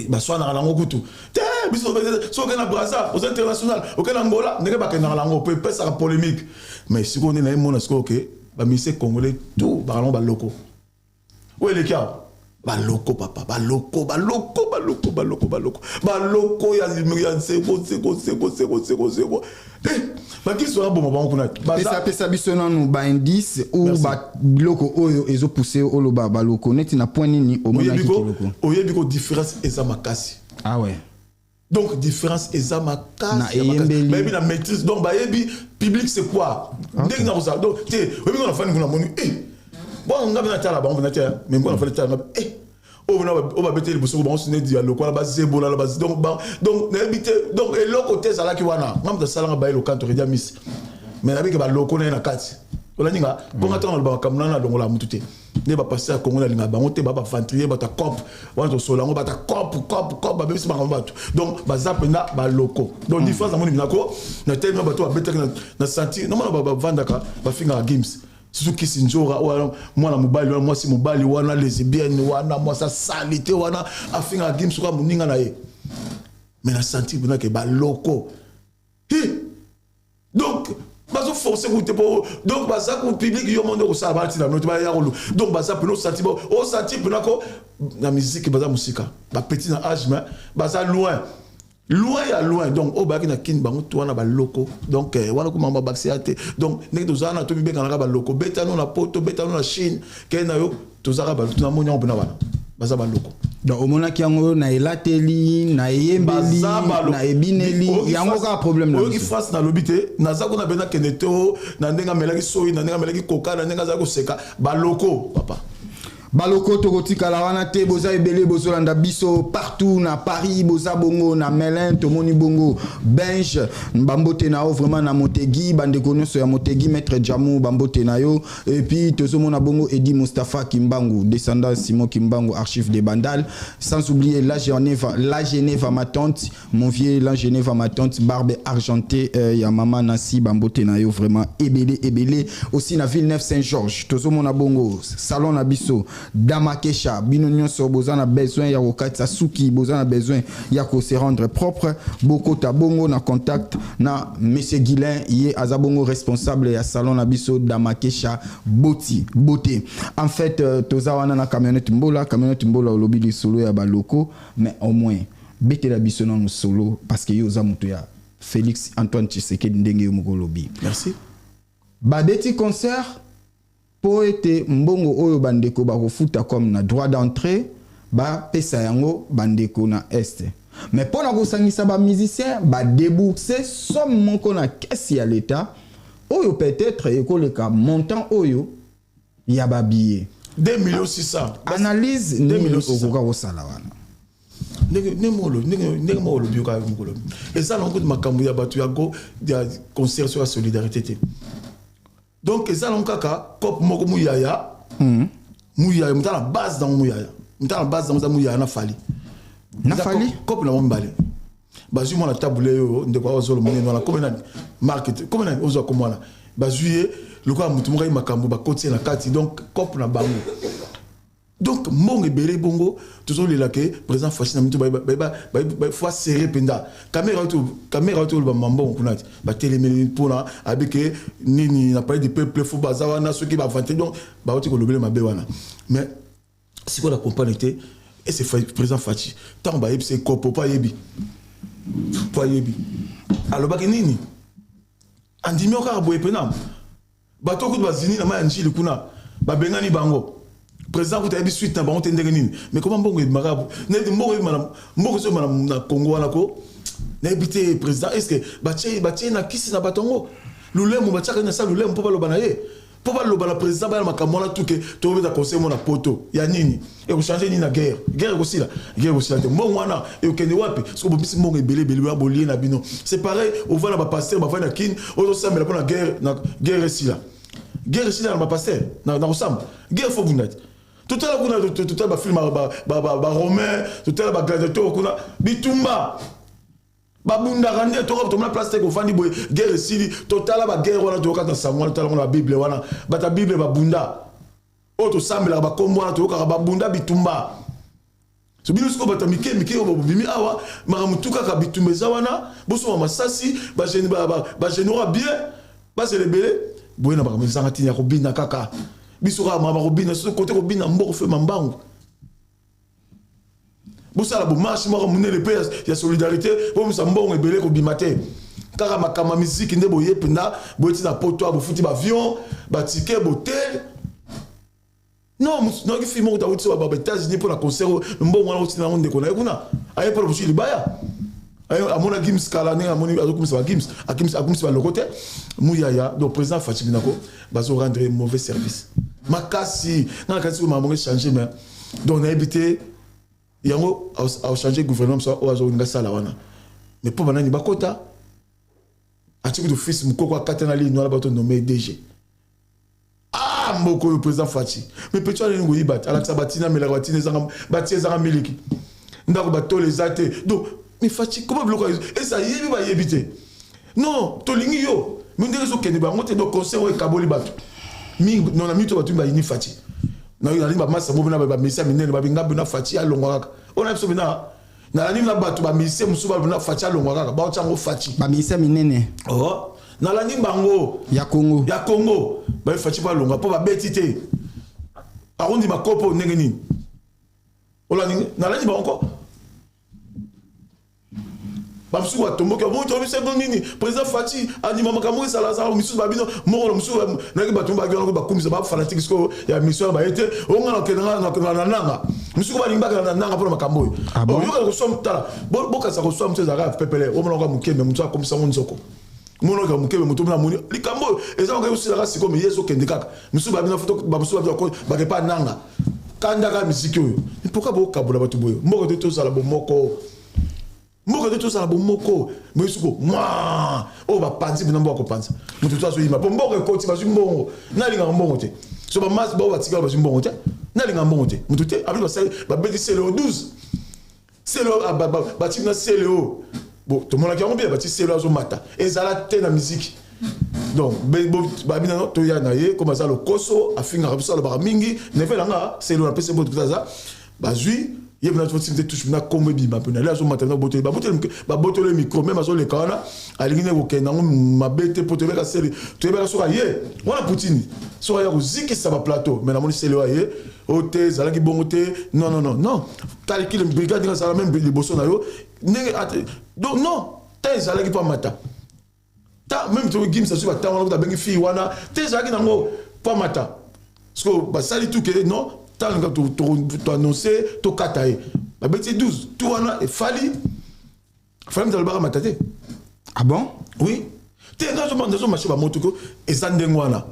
baswanaka nango kutu te. Biso soki okende na Braza, oza international, okende na Angola, ndenge bakendaka nango po epesaka polémique. Mais sikoyo nde nayemona sikoyo ke bamusiciens congolais tout baka nango balocaux. Oyo eleki awa, balocaux papa, balocaux, balocaux, balocaux, balocaux, balocaux, balocaux ya nseko nseko nseko nseko nseko nseko. Bakisi wana boma bango kuna. Pesa biso nanu baindice ou biloko oyo ezopousse oloba balocaux. Neti na point nini omonaki kilocaux? Oyebi ko différence eza makasi. Ah ouais. Donc différence eza makasi, bayebi na maîtrise, donc bayebi public c'est quoi, ndenge na kozala. Donc te oyebi nga nafandi kuna, moni bon, nga mpe natala bango mpena te, mais ngo nafandi tala nga oyo babeteli liboso bango neti ya lokola bazebola. Donc nayebi te, donc eloko te ezalaki wana. Nga moto asalanga baye lokanto redia miss, mais nayebi ke balocaux na ye na kati. Olandi nga mpo nga ntango naloba makambo nana, nalongola mutu te. Nde bapasteur ya Kongo nalingaka bango te, baventurier, bato ya cop wana, tosola yango, bato ya cop cop cop, babebisi makambo bato. Donc baza mpenza balocaux. Donc différence namoni binako na telema, bato babetaki na sentir, namona bavandaka bafingaka Gims, surtout Kisi Nzora wana, mwana mobali wana, mwasi mobali wana, lesbienne wana, mwasi asali te wana, afingaka Gims kaka moninga na ye. Mais na sentir mpena ke balocaux, donc bazoforce kutu te po donc baza ku public yo monde kosala bana ntina no te, baya kolu. Donc baza mpena osanti, osanti mpena ko na musique baza mosika, bapetits na âge, mais baza loin. Loin ya loin. Donc oyo bayaki na Kini, bango to wana baloko. Donc wana komama babakisi ya te. Donc ndenge tozala na, tomibenganaka baloko, betano na Poto, betano na Chine, kei na yo, tozalaka baloko. Namoni yango mpena, wana baza baloko. Donc omonaki yango na elateli, na eyembeli, na ebineli, yango kaka problème na Oyoki face, nalobi te, naza kuna mpenza, kende te o na ndenge amelaki soyi, na ndenge amelaki koka, na ndenge azali koseka. Baloko, papa. Baloko, tokotikala wana te. Boza ebele, bozolanda biso partout na Paris, boza bongo na Melun, tomoni bongo Benj, bambote na yo vraiment na Motegi, bandeko nyonso ya Motegi, maître Jamu, bambote na yo. Et puis tozomona bongo Edi Mustapha Kimbangu, descendant Simon Kimbangu, archive de Bandal, sans oublier la Genève, la Genève, ma tante, mon vieux, la Genève, ma tante Barbe Argentée, ya mama Nancy, bambote na yo vraiment ebele ebele. Aussi na Villeneuve Saint-Georges, tozomona bongo salon na biso Damakesha. Bino nyonso boza na besoin ya kokatisa suki, boza na besoin ya ko se rendre propre, bokota bongo na contact na monsieur Guilain, ye aza bongo responsable ya salon na biso Damakesha Boti Beauté. En fait, toza wana na camionnette Mbola. Camionnette Mbola, olobi lisolo ya baloko, mais au moins betela biso nanu solo, parce que yo oza moto ya Félix Antoine Tshisekedi, ndenge yo moko olobi. Merci. Babeti concert mpo ete mbongo oyo bandeko bakofuta comme na droit d'entrée, bapesa yango bandeko na Est. Mais mpo na kosangisa bamusicien, badébourse somme moko na caisse ya l'État oyo peut-être ekoleka montant oyo ya babillet. 2 millions 600. Analyse nini okoka kosala wana? Ndenge moko olobi, yoka mokolo eza nango kutu makambo ya bato ya concert so ya solidarité te. Donc eza nango kaka cope moko, Muyaya. Muyaya moto na base nango, Muyaya moto na base nango eza Muyaya na Fally. Na Fally. Cope na bango mibale bazwi mwana tabule oyo, ndeko azolo monene wana, komi nani, market komi nani, ozwa komo wana, bazwi ye lokola motu moko ayi makambo, bakoti ye na kati. Donc cope na bango, donc mbongo ebele bongo. Tozolela ke président Fatshi na mito faut serrer mpenza caméra. Caméra oyo toloba mambongo kuna ti batelemeli mpona abike nini na Palais du Peuple, faut baza wana soki bavante. Donc bauti kolobele mabe wana, mais sikoyo na comprendre te. Ese président Fatshi, ntango bayebisa ekopo mpo ayebi, mpo ayebi alobaki nini, andimi yo kaka boye mpena. Bato kutu bazini na mai ya Njili kuna, babengani bango. Président kutu ayebi suite na bango te ndenge nini. Mais koma mbongo ebimaka neti mbongo ebima, mbongo so ebima na Congo wana ko, nayebi te. Président, est ce que batie na kisi na bato yango lulemu, batiaka na sa lulemu mpo baloba na ye, mpo baloba na président, baya na makambo wana tuke tobeta conseil mo na Poto ya nini, ekochange nini na guerre? Guerre ekosila? Guerre ekosila te. Mbongo wana ekokende wapi soki bobisi mbongo ebele ebele wana bolie na bino? C'est pareil, ovanda, bapasteur bavandi na Kine, ozosambela mpo na guerre, na guerre esila. Guerre esila na bapasteur na kosamba? Guerre faut bunda te. Totala kuna, totala bafilm baromain, totala bagladiateur kuna, bitumba babundaka nde. Toka tomona place te, kofandi boye, guerre esili. Totala baguerre wana, toyokata sango wana, totala ngo na Bible wana, bato ya Bible babunda, oyo tosambelaka bakombo wana, toyokaka babunda bitumba. So bino sikoyo bato ya mike mike oyo bobimi awa, makambo tu kaka bitumba eza wana, bosoma masasi, bagénéraux bien bazela ebele boye na makambo ezanga ntina ya kobina kaka. Biso kaka makambo kobina, so kote kobina mboko fe mambangu, bosala bomarche moko monene mpe ya solidarité, bomisa mbongo ebele kobima te. Kaka makambo ya miziki nde boye mpenza, boyeti na Poto, bofuti baavion, batike, botel. Non, nayoki fille moko tawuti ba États-Unis mpo na concert. Mbongo wana otina yango, ndeko na ye kuna aye mpona bosui libaya, amona Gims kala, ndenge amoni azokumisa bagims, akumisi baloko te, Muyaya. Donc président Fatshi Binako bazo rendre mauvais service makasi. Nga na kanisi makambo echange, mais donc nayebi te yango achange gouvernement mosu oyo azolinga sala wana. Mais mpo banani bakota, ati kutu fils mokoko akata na lino wana, bato nommé DG. Ah, mboka oyo, président Fatshi, mais petit wana elingi koyiba te, alakisa batina, amelaka batina ezanga, batia ezanga miliki, ndako batole eza te. Donc mais Fatshi, koma biloko eza yebi, bayebi te. Non, tolingi yo, mais ndenge ezokende bango te. Donc conseil oyo ekaboli bato mingi non na mito, bato mingi bayini Fatshi. Nalingi bamasa mo bena bamisia minene babinga bena Fatshi alongwa kaka. Oyo na biso bena nalandi na bato bamisie mosusu balobina Fatshi alongwa kaka, baotya yango Fatshi. Bamisia minene. Oh, nalandi bango. Ya Congo. Ya Congo, baye Fatshi mpo alongwa mpo babeti te, akondi makopo ndenge nini. Olandi, nalandi bango ko. Bamosusu batomboki, bamongi toyebi se nini président Fatshi andima makambo esalazala. Misusu babino moko na mosusu nayaki, bato baki wana bakumisa bafanatike sikoyo ya mission na baye te. Onga nakende na nanga, misusu balingi bakenda na nanga mpona makambo oyo. Oyokaka koswa, tala, bokasa koswa mosu ezalaka pepele. Omonaka mokembe, motu akomisa ngo nzoko. Monaka mokembe, motu omona moni likambo oyo eza makambo osilaka sikoyo, me ye ezokende kaka. Misusu babino, bamosusu babino bakepa nanga kanda kaka misiki oyo. Pourquoi bokabola bato boye? Mboka te, tozala bomoko. Mboka te, tozala bomoko. Boye siko mwa oyo bapanzi mpena mboka kopanza, moto to azoyima mpo mboka ekoti, bazwi mbongo. Nalingaka mbongo te. So bamasi bao batikala, bazwi mbongo te. Nalingaka mbongo te, moto te abi basali babeti Celeo 12, Celeo batiki na Celeo. Bon, tomonaki yango bien, bati Celeo azomata, ezala te na miziki. Donc babi nano toya na ye comme aza lokoso, afingaka biso, alobaka mingi. Neve nanga Celeo, napesi mbote kuta aza bazwi ye mpena toti te touche na kombo ebima mpena le azomata na botoli, babotoli micro même azoleka wana, alingi nde kokende yango mabe te, mpo toyebaka sele, toyebaka soki aye wana Poutine, soki aya kozikisa baplateau. Mais namoni Celeo aye oyo te, ezalaki bongo te. Non, non, non, non, calcule brigade ndenge azala même liboso na yo ndenge. Donc non, te, ezalaki mpo amata ta même togimisa soki batango wana kuta abengi fille wana te, ezalaki nango mpo amata. Parce que basali tout ke non, ntango toannonce tokata ye, babeti 12 tu wana efali fali moto alobaka mata te. Ah bon? Oui, te, nazomarche bamotuko eza ndenge wana.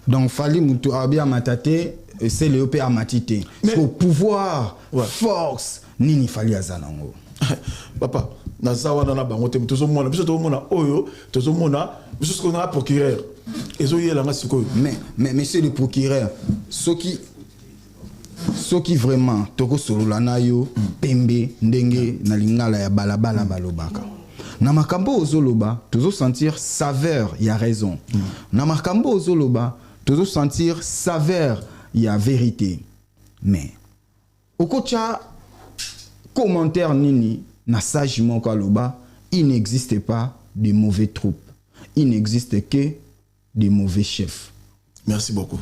Donc Fally mutu abi amata te, Celeo mpe amati te. Au pouvoir, force nini Fally aza nango? Papa, naza wana na bango te. Tozomona biso, tozomona oyo tozomona biso sikoyo na procureur ezoyelanga sikoyo. Mais monsieur le procureur, soki vraiment tokosolola na yo pembe ndenge na lingala ya balabala balobaka, na makambo ozoloba tozosentir saveur ya raison, na makambo ozoloba tozosentir saveur ya vérité, mais okotya commentaire nini na sage moko aloba: "Il n'existe pas de mauvais troupes, il n'existe que de mauvais chefs"? Merci beaucoup.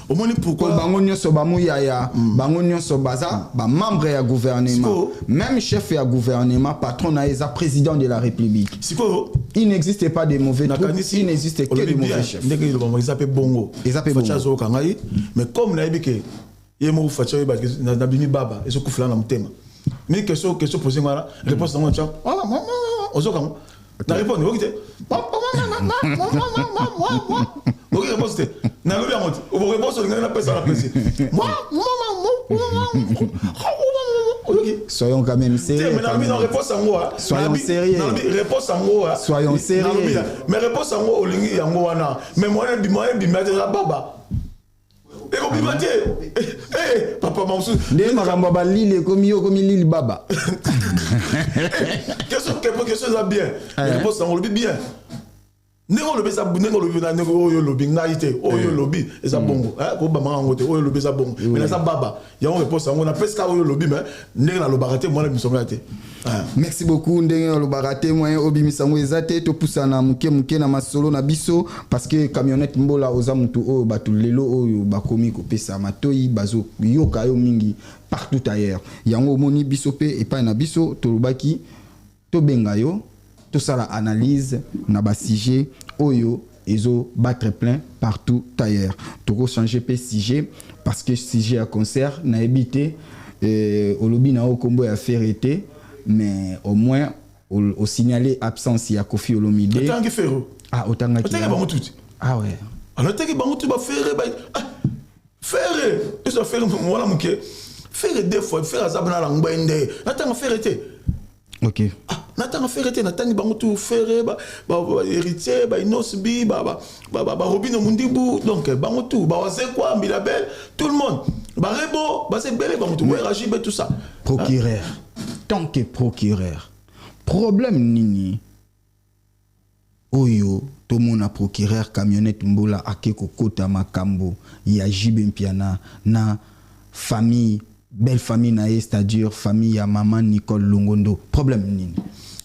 Omoni pourquoi? Bango nyonso bamuyaya, bango nyonso baza bamembre ya gouvernement, même chef ya gouvernement, patron na ye eza président de la République. Sikoyo il n'existe pas de mauvais troupes, il n'existe que de mauvais chefs. Ndenge elobama eza mpe bongo. Eza mpe bongo. Azoyoka ngai, mais comme nayebi ke ye moko Fatshi oyeba nabimi baba, ezokufela na motema mi. Question posé ngana, réponse nango tia ozoka ngo na répondre oki te, oki réponse te, nalobi yango te. Réponse olingaki napesa, napesi. Oyoki? Soyons quand même sérieux. Mais nalobi na réponse yango. Soyons sérieux. Nalobi réponse yango. Soyons sérieux. Mais réponse yango olingi yango wana, mais moyen bima te, eza baba, ekobima te, papa mosusu. Nde makambo ya balili ekomi, yo okomi lili baba. Question eza bien, réponse yango olobi bien. Ndenge olobi eza ndenge olobi na ndenge oyo olobi ngai te, oyo olobi eza bongo, kobamaka yango te. Oyo olobi eza bongo, mais naza baba yango. Réponse yango napesi kaka oyo olobi, mais ndenge nalobaka te, mwana misongo ya te. Merci beaucoup. Ndenge olobaka te, moyen obimisa yango eza te. Topusana moke moke na masolo na biso, parce que Camionnette Mbola, oza motu oyo bato lelo oyo bakomi kopesa matoi, bazoyoka yo mingi partout ailleurs. Yango omoni biso mpe epai na biso tolobaki tobenga yo, tosala analyse na basujet oyo ezobattre plein partout ailleurs. Tokochange mpe sujet, parce que sujet ya concert nayebi te. Olobi na yo nkombo ya Ferre te, mais au moins osignale absence ya Koffi Olomide. Otangi Ferre? Ah, otangaki. Otangaki bango tuti. Ah ouais. Anataki bango tu, baFerre, Ferre eza Ferre mwana moke, Ferre deux fois, Ferre aza bana na ngwende. Natanga Ferre te. Ok. Ah, natanga Ferre te, natangi bango tu: Ferre, Héritier, baInnoss'B, baRobino Mundibu, donc bango tu, bawazekwa Mbilabel, tout le monde, barebo baza ebele, bango tu, Werajib, tout ça. Procureur, tant que procureur, problème nini oyo tomona procureur Camionnette Mbola ake kokota makambo ya JB Mpiana na famille, belle famille na ye, c'est-à-dire famille ya mama Nicole Longondo? Problème nini?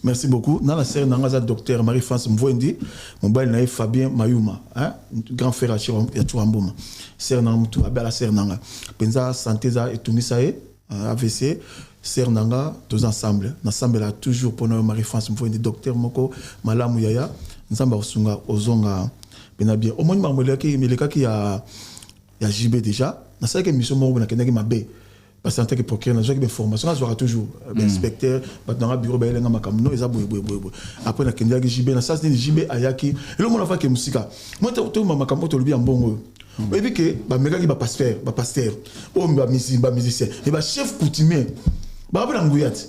Merci beaucoup. Na la sœur nanga aza docteur Marie France Mvwendi, mobali na ye Fabien Mayuma, hein, grand frère ya Tshoura Mboma. Sœur nanga mutu abala, sœur nanga mpenza, santé eza etungisa ye, AVC. Sœur na nga, toza ensemble. Nasambela toujours mpona yo, Marie France Mfondi, docteur moko malamu, yaya. Nzambe akosunga, ozonga pena bien. Omoni makambo elekaki ya JB déjà. Nasalaki émission moko, nakendaki mabe parce que en tant que procureur, nazwaki bainformation, nazwaka toujours bainspecteur, bato nanga bureau bayelenga makambo no eza boye boye boye boye. Après nakendaki JB na sasi nini, JB ayaki eloko mona afaki mosika. Moi toma makambo tolobi ya mbongo oyo, oyebi ke bamekaki bapasteur oyo, bamusicien e bachef coutumier baka mpe na nguya ti.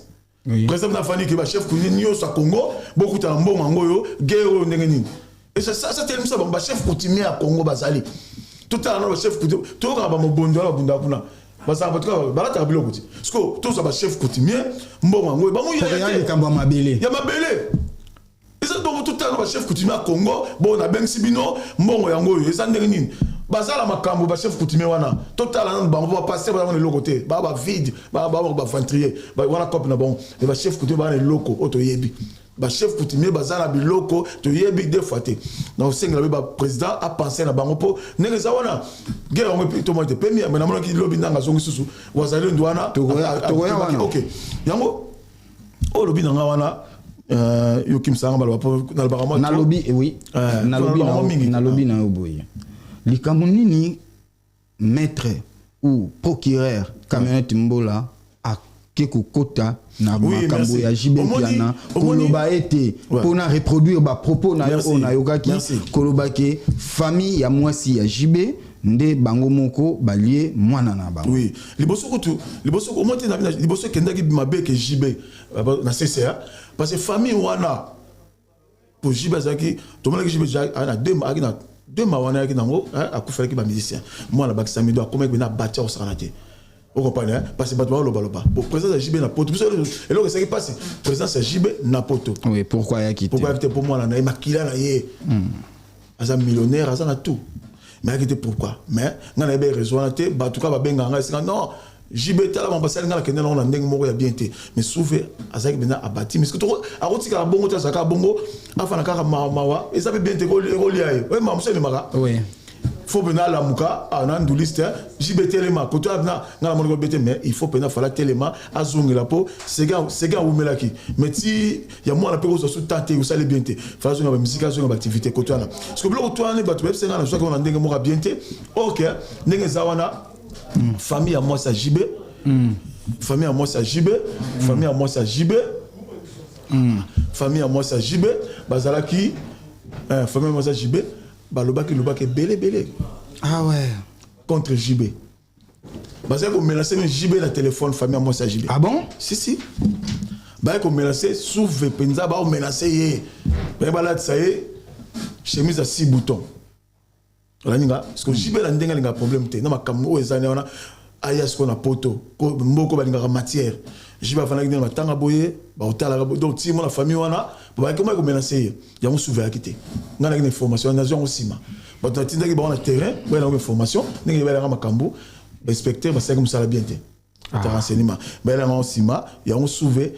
Par exemple, nafandi ke bachef coutumier nyonso ya Congo bokutana, mbongo yango oyo, guerre oyo ndenge nini? Ça telemisa bango. Bachef coutumier ya Congo bazali, totala na bachef coutumier, toyokaka bamobondo wana babundaka kuna, bazalaka bato kaka balataka biloko ti. Siko tozwa bachef coutumier, mbongo yango oyo bango likambo ya mabele. Ya mabele eza bongo. Totala na bachef coutumier ya Congo, bon, nabengisi bino, mbongo yango oyo eza ndenge nini? Bazala makambo bachef coutumier wana, totala nanu bango. Po bapasteur baza wana eloko te, baa bavide, baa baaventurier wana, cope na bango. E bachef coutumier baa na eloko oyo toyebi. Bachef coutumier baza na biloko toyebi deux fois te. Na osengela mpe baprésident apense na bango, mpo ndenge eza wana, guerre yango tomoni te. Pemi me namonaki lobi ndanga azongi susu wazalendo wana. Ok, yango oyo olobi na nga wana, yokimisanga baloba mpo nalobaka mwa. Nalobi, oui, nalobi na yo boye: likambo nini maître ou procureur Camionnette Mbola ake kokota na makambo ya JB Mpiana, koloba ete mpona reproduire bapropos na yo oyo nayokaki, koloba ke famille ya mwasi ya JB nde bango moko balie mwana na bango? Oui, liboso kutu, liboso omoi te, liboso ekendaki mabe ke JB na CCA, parce que famille wana, po JB azalaki, tomonaki JB na deux, ayaki na deux ma wana, ayaki nango, akufelaki bamusicien, mwana bakisami do akomaki mpena bati akosakana te. Ocomprendre? Parce que bato balobaloba bon, présence ya JB na Poto, biso eloko esaki mpasi, présence ya JB na Poto. Oui, pourquoi ayaki te? Pourquoi ayaki te? Mpo mwana na ye, makila na ye, aza millionnaire, aza na tout, mais ayaki te. Pourquoi? Mais ngai nayebi raison wana te. Bato kaka babengaka ngai esika non, JB tala bango basali, ngai nakende nango na ndenge moko ya bien te. Mais souve azalaki mpenza abati, mais akotikala bongo te, azalaka bongo, afana kaka mawa, eza mpe bien te, ekolia ye oye mawa mosu ememaka. Faut mpenza alamuka na nduliste. JB telema koto na ngai namoni kobe te, mais il faut mpenza fala telema, azongela, mpo sege awumelaki, mais ti ya mwana mpe kozwa su ta te, osali bien te. Fala azonga bamusike, azonga baactivité koto wana, parce que biloko to wana bato bayebisa ngai, nazwaki wana ndenge moko ya bien te. Ok, ndenge eza wana, famille ya mwasi ya JB, famille ya mwasi ya JB, famille ya mwasi ya JB, famille ya mwasi ya JB bazalaki, famille ya mwasi ya JB balobaki lobaki ebele ebele. Ah ouais. Contre JB, bazalaki komenacer même JB na téléphone, famille ya mwasi ya JB. Ah bon? Si, si, bayaki komenacer souve mpenza, baomenacer ye, baye balatisa ye chemise ya 6 boutons. Olandi nga? Parce que JB na ndenge alingaka problème te na makambo oyo ezali wana, aya sikoyo na Poto, mboko balingaka matière. JB afandaki ndenge matanga boye, baotalaka. Donc ti mona famille wana bayaki omaki komenacer ye, yango suve ayaki te. Ngai naki na information, nazwi yango nsima. Bato natindaki bango na terrain, bayelanga information ndenge bayelanga makambo. Bainspecteur basalaki mosala bien te, ata renseignement bayelanga yango nsima, yango suve.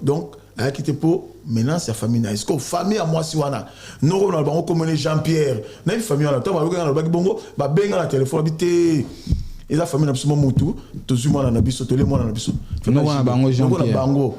Donc ayaki te mpo menace ya famille na ye. Sikoyo famille ya mwasi wana, noko na bango komone Jean Pierre, nayebi famille wana. Ntango bayoki nga nalobaki bongo, babenga na telefone, babi te, eza famille na biso mo mutu tozwi mwana na biso, tolie mwana na biso. Noko na bango Jean Noko na Pierre. bango,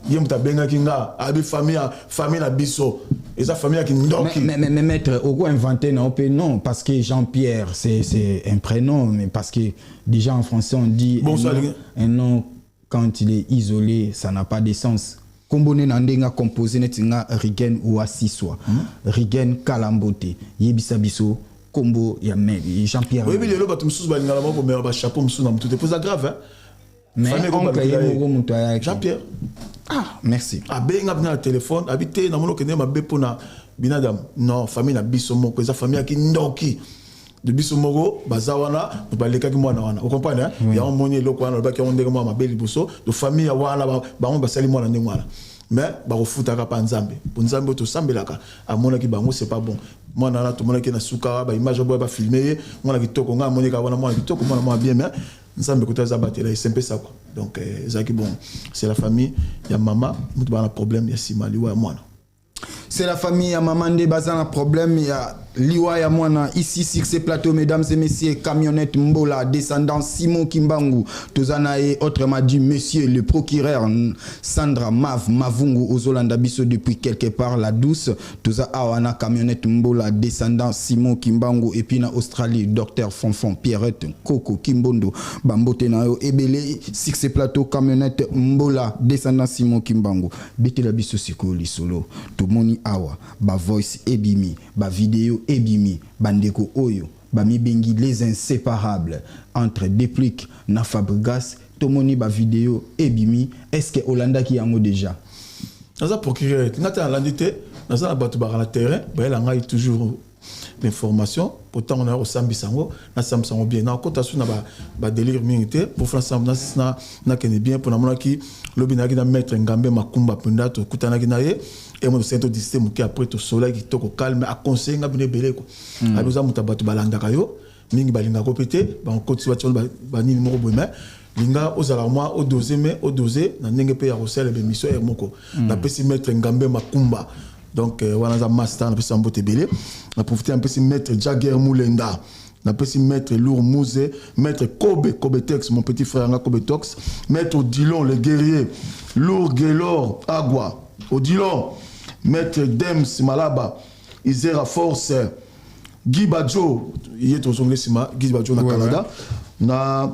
ye moto abengaki nga, abi famille na biso eza famille ya kindoki. Mais maître, au quoi inventer non, non, parce que Jean-Pierre, c'est un prénom, mais parce que déjà en français on dit Bon, un, ça, nom, les gars. Un nom, quand il est isolé, ça n'a pas de sens. Kombone na ndenga composé neti nga Rigen Ouassiswa, Rigen Kalambote, yebisa biso kombo ya Jean-Pierre. Oyebi lelo bato mosusu balingaka bango komela bachapeau mosusu na motu te, po eza grave, hein? Mais Famille oncle ekobalukela ye ye. moko moto ayaki. Jean Pierre. Ah, merci. Abenga mpena na telefone, abi te, namoni okende mabe mpona binadam. Non, famille na biso moko eza famille ya kindoki de biso moko, baza wana, balekaki mwana wana, ocomprendre? Yango moni eloko wana alobaki yango ndenge mwana mabe liboso de famille ya wana, bango basali mwana ndenge wana, mais bakofutaka mpa Nzambe, po Nzambe oyo tosambelaka amonaki bango. C'est pas bon. Mwana wana tomonaki na suka baimage boya bafilme ye, mwana kitoko, ngai amoni kaka wana mwana kitoko, mwana mwana bien, mais Nzambe kuta aza batela esempe ça quoi. Donc ezalaki bon, c'est la famille ya mama moto bana problème ya nsima liwa ya mwana. C'est la famille ya mama nde baza na problème ya Liwa ya mwana ici sur ce plateau, mesdames et messieurs, camionnette Mbola, descendant Simon Kimbangu, toza na ye, autrement dit monsieur le procureur Sandra Mav Mavungu, ozolanda biso depuis quelque part, la douce. Toza awa na camionnette Mbola, descendant Simon Kimbangu, et puis na Australie, docteur Fonfon Pierrette Koko Kimbondo, bambote na yo ebele. Sur ce plateau, camionnette Mbola, descendant Simon Kimbangu, betela biso sikoyo lisolo. Tomoni awa ba voice ebimi, ba vidéo ebimi, bandeko oyo bamibengi les inséparables entre Déplique na Fabregas. Tomoni ba vidéo ebimi, est ce que olandaki yango déjà? Naza procureur te, nga te nalandi te. Naza na bato baka na terrain, bayela ngai toujours l'information po ntango naya kosambisa yango, nasambisa yango bien. Nakota su na badélire mingi te po nakende bien, mpo namonaki lobi nayaki na maître Ngambe Makumba mpenza, tokutanaki na ye emo, tosali todiscuter moke, après tosolaki kitoko, calme, aconseille nga bino ebele ko abi oza moto ya bato balandaka yo mingi, balingaka mpe te, bakotisi batia banini moko boye, mais linga ozala mwa odose, mais odose na ndenge mpe ya kosala bémission ere moko. Napesi maître Ngambe Makumba, donc wana aza master, napesi ya mbote ebele. Na profite, napesi maître Jagger Mulenda, napesi maître Lour Mouze, maître Kobe Kobe Tex, mon petit frère nga Kobe Tox, maître Odilon le guerrier, Lour Gelor Agua Odilon, maître Dems Malaba Isera Force, Guy Badjo, ye tozongi nsima, Guy Badjo na Canada, na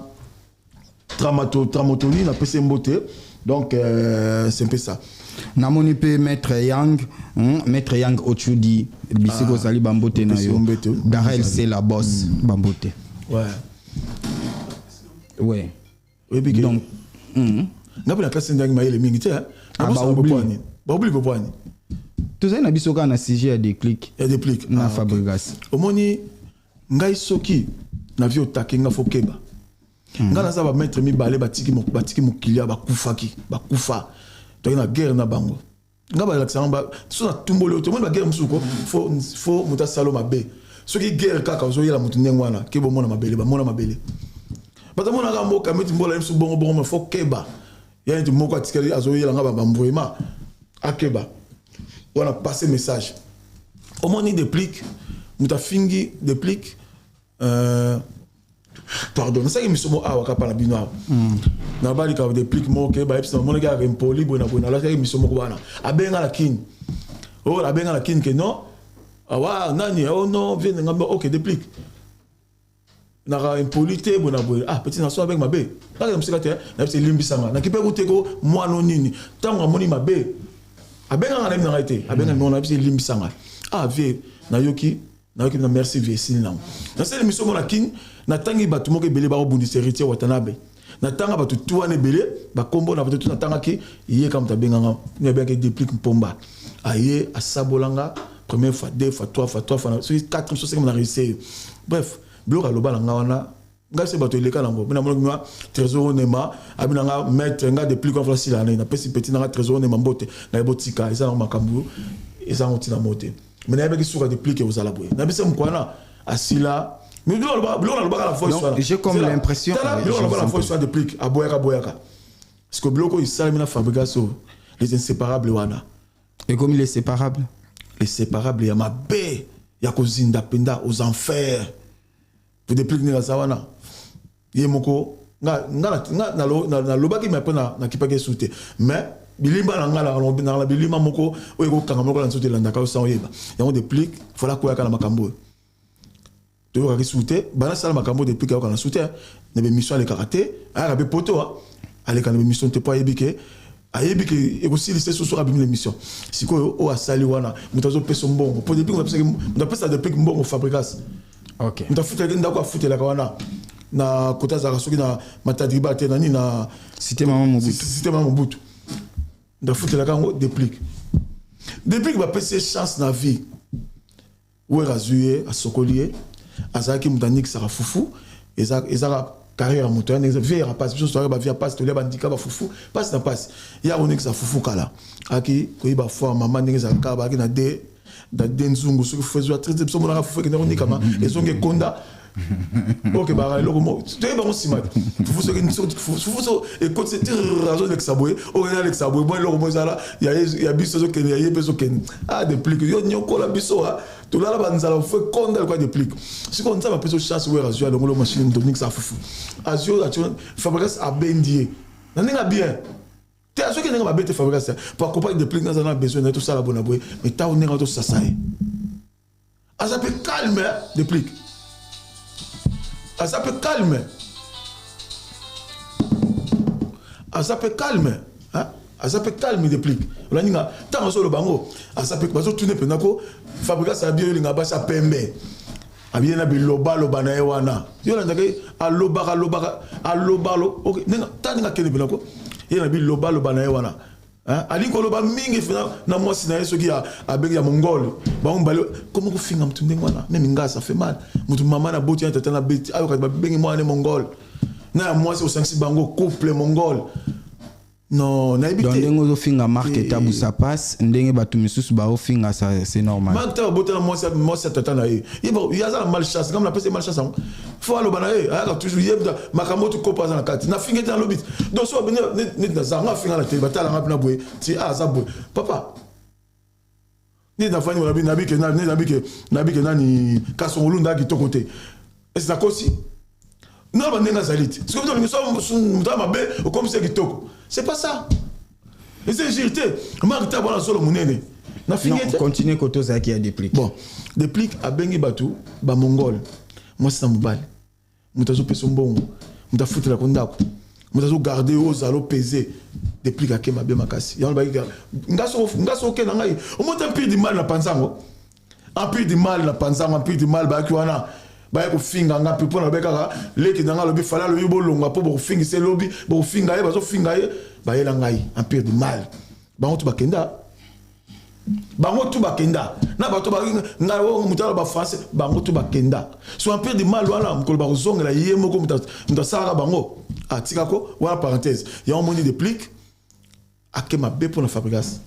Tramato, Tramotoni, napesi mbote. Donc c'est un peu ça. Namoni mpe maître Yang, maître Yang Ochudi, bisika ozali, bambote na yo. Darel, c'est la boss, bambote. Ouais. Oyebi ke donc nga mpe na classe ndangi mayele mingi te. Ah, baoubli. Baoubli popwani. Tozali na biso kaka na sujet ya Déclic. Ya Déplique. Na Fabregas. Omoni ngai, soki na vie otake nga, fo keba. Ngai naza bamaître mibale batiki mokili ya bakufaki, bakufa, toki na guerre na bango. Nga balakisanga so natumboli oyo, tomoni baguerre mosusu ko fo moto asala mabe. Soki guerre kaka ozoyela moto ndenge wana, ke bomona mabele, bamona mabele, bato amonaka mboka meti mbola ye mosusu bongo bongo, mais fo keba. Ya neti moko atikali azoyela nga bambrouillement, akeba wana, passe message. Omoni Déplique, moto afingi Déplique, pardon, nasalaki miso mo awa kapa na bino awa na balika Déplique moko ke bayebisa, namonaki aka impoli boye na boye. Nalasaki miso moko wana, abenga na Kini oyo, abenga na Kini ke non, awa nani, oh non, vie nga, ok, Déplique naka impoli te boye na boye. Ah, petit naso abeng mabe kaka mosika te, nayebisa elimbisanga, nakipe kute ko mwana nini. Ntango amoni mabe, abenganga, nayebi na ngai te, abenganga ngo, nayebisa elimbisanga. Ah vie, nayoki, nayoki na merci vie, esili nango. Nasali émission moko na Kini, natangi bato moko ebele bakobundisa Héritier Watanabe, natanga bato tu wana ebele, bakombo na bato tu natangaki. Ye ka moto abenganga, abengaki Déplique Mpomba, aye asabolanga première fois, deux fois, trois fois, trois fois, soki quatre, so cinq, na réussi. Bref, biloko aloba na nga wana, ngai se bato eleka nango mpe namonaki nga Trésor Onema abi na nga maître nga Déplique wana sila na napesi petit na nga Trésor Onema mbote. Naye botika, eza nango makambo, eza yango ntina mo te, mais nayebaki suka Déplique ozala boye, nayebisi moko wana asila. Mais biloko nalobaka na voice wana, j'ai comme l'impression tala biloko naloba na voice wana, Déplique aboyaka, aboyaka, parce que biloko oyo esalemi na Fabregas oyo, les inséparables wana. Ekomi les séparables. Les séparables ya mabe, ya kozinda mpenza aux enfers po Déplique ndenge aza wana, ye moko nga nalobaki, mais mpo nakipaki esu te, mais bilimba na nga na bilima moko oyo ekokanga moko na nzoto, elandaka yo sans oyeba yango. Déplique fala koyaka na makambo oyo toyokaki su te, bana sala makambo. Déplique ayoka na su te na bémission, alekaka te, ayaka mpe poto, aleka na bémission te, mpo ayebi ke ayebi ke ekosilisa soso abimi na émission. Sikoyo oyo asali wana, moto azopesa mbongo po Déplique, moto apesa Déplique mbongo, Fabregas. Moto afutelaki ndako, afutelaka wana na kota, azalaka soki na Matadriba te, nani na Cité Mama Mobutu. Cité Mama Mobutu, moto afutelaka yango Déplique. Déplique bapesi ye chance na vie, were azwi ye, asokoli ye, azalaki moto anikisaka fufu. Ezaka carrière ya moto wana, vie ya pasi. Biso toyaka bavie ya pasi, tolia bandika bafufu, pasi na pasi. Ya konikisa fufu kala, aki koyeba foi mama ndenge ezalaka kaka, baaki na de nzungu. Soki fufu ezwa, biso monaka fufu ekende konikama, ezongi ekonda. Oke baka eloko moko toyebi bango nsima te. Fufu soki fufu so ekotisi ti azolekisa boye, oyo alekisa boye, mwa eloko moko ezala ya biso ezokende, ya ye mpe ezokende. Ah, Deplick, yo nyokola biso, a tolala banzala, fufu ekonda lokola Deplick. Sikoyo Nzambe apesi chance, Wera azwi, alongoli machine, moto oningisa fufu, azwi, atio Fabregas, abendi ye na ndenge ya bien te, azwaki ndenge mabe te. Fabregas po akopaki Deplick, naza na besoin na ye, tosala bona boye, mais ntango ndenge tosasa ye, aza mpe calme. Deplick aza mpe calme, aza mpe calme, aza mpe calme. Deplick olandi nga, ntango azoloba yango, aza mpe bazotuna mpenza ko Fabregas abi olinga basi ya pembe, abiye na bilobaloba na ye wana. Yo olandaki, alobaka, alobaka, aloba ta ndenge akende mpena ko ye na bilobaloba na ye wana, alingi koloba mingi na mwasi na ye, soki abengi ya mongole, bango mibale koma kofinga motu ndenge wana. Même nga, ça fait mal. Motu mama na boti na tata na beti, ayoka babengi mwana ne mongole na ya mwasi, osangisi bango couple mongole. Non, nayebi te. Ndenge ozofinga Marc Tabu, ça passe. Ndenge bato misusu baofinga, c'est normal. Marc Tabu abotana mwasi ya tata na ye, ye aza na malchance. Ngambo napesa ye malchance yango, fo aloba na ye, ayaka toujours ye makambo oyo tukopa aza na kati. Nafinga ete nalobi te. Donc so neti nazanga afinga na tele, batalanga mpena boye ti a aza boye papa. Neti nafandi nabike nabike nani Kasongolunda kitoko te, esi nakosi non, bandenge azali te. Soki olingi moto ya mabe, okomisa kitoko, c'est pas ça, eza injure te. Marc Tabu wana solo monene, nafingi ete. Continue kote ozalaki ya Deplick. Bon, Deplick abengi bato bamongole, mwasi na mobali, moto azopesa mbongo, moto afutelako ndako, moto azogarde oyo ozala opese. Deplick ake mabe makasi yango bakika nga so oke na ngai omota Empire du Mal na panzango, Empire du Mal na panzango, Empire du Mal bayaki wana, baye kofinga nga mpe mpona lobi kaka leki na nga alobi Fally, alobi bolongwa mpo bokofingisa elobi, bokofinga ye, bazofinga ye, bayela ngai Empire du Mal. Bango tu bakenda, bango tu bakenda na bato ngai moto ala bafrançais, bango tu bakenda. So Empire du Mal wana, mokolo bakozongela ye moko, moto asalaka bango, atikako wana. Parenthèse yango moni, Deplick ake mabe mpona Fabregas,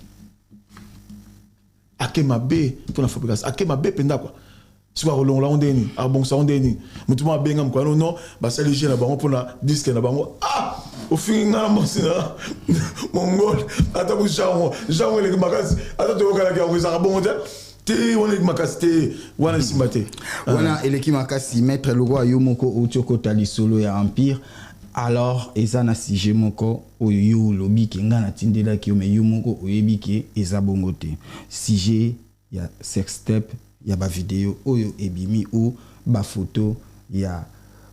ake mabe mpona Fabregas, ake mabe mpenza kua. Soki akolongola yango ndenge nini, akobongisa yango ndenge nini? Motu moko abenga mokolo, non, basali jeu na bango mpona disque na bango. Ah, ofingi nga na mwasi na mongol, ata ku jango jango eleki makasi, ata toyokanaki yango ezalaka bongo te te, wana eleki makasi te, wana esimba te. Wana eleki makasi. Maître Lokwa, yo moko outi okota lisolo ya Empire. Alors eza na sujet moko oyo yo olobi ke ngai natindelaki yo, mais yo moko oyebi ke eza bongo te, sujet ya sextape, ya bavideo oyo ebimi ou bafoto ya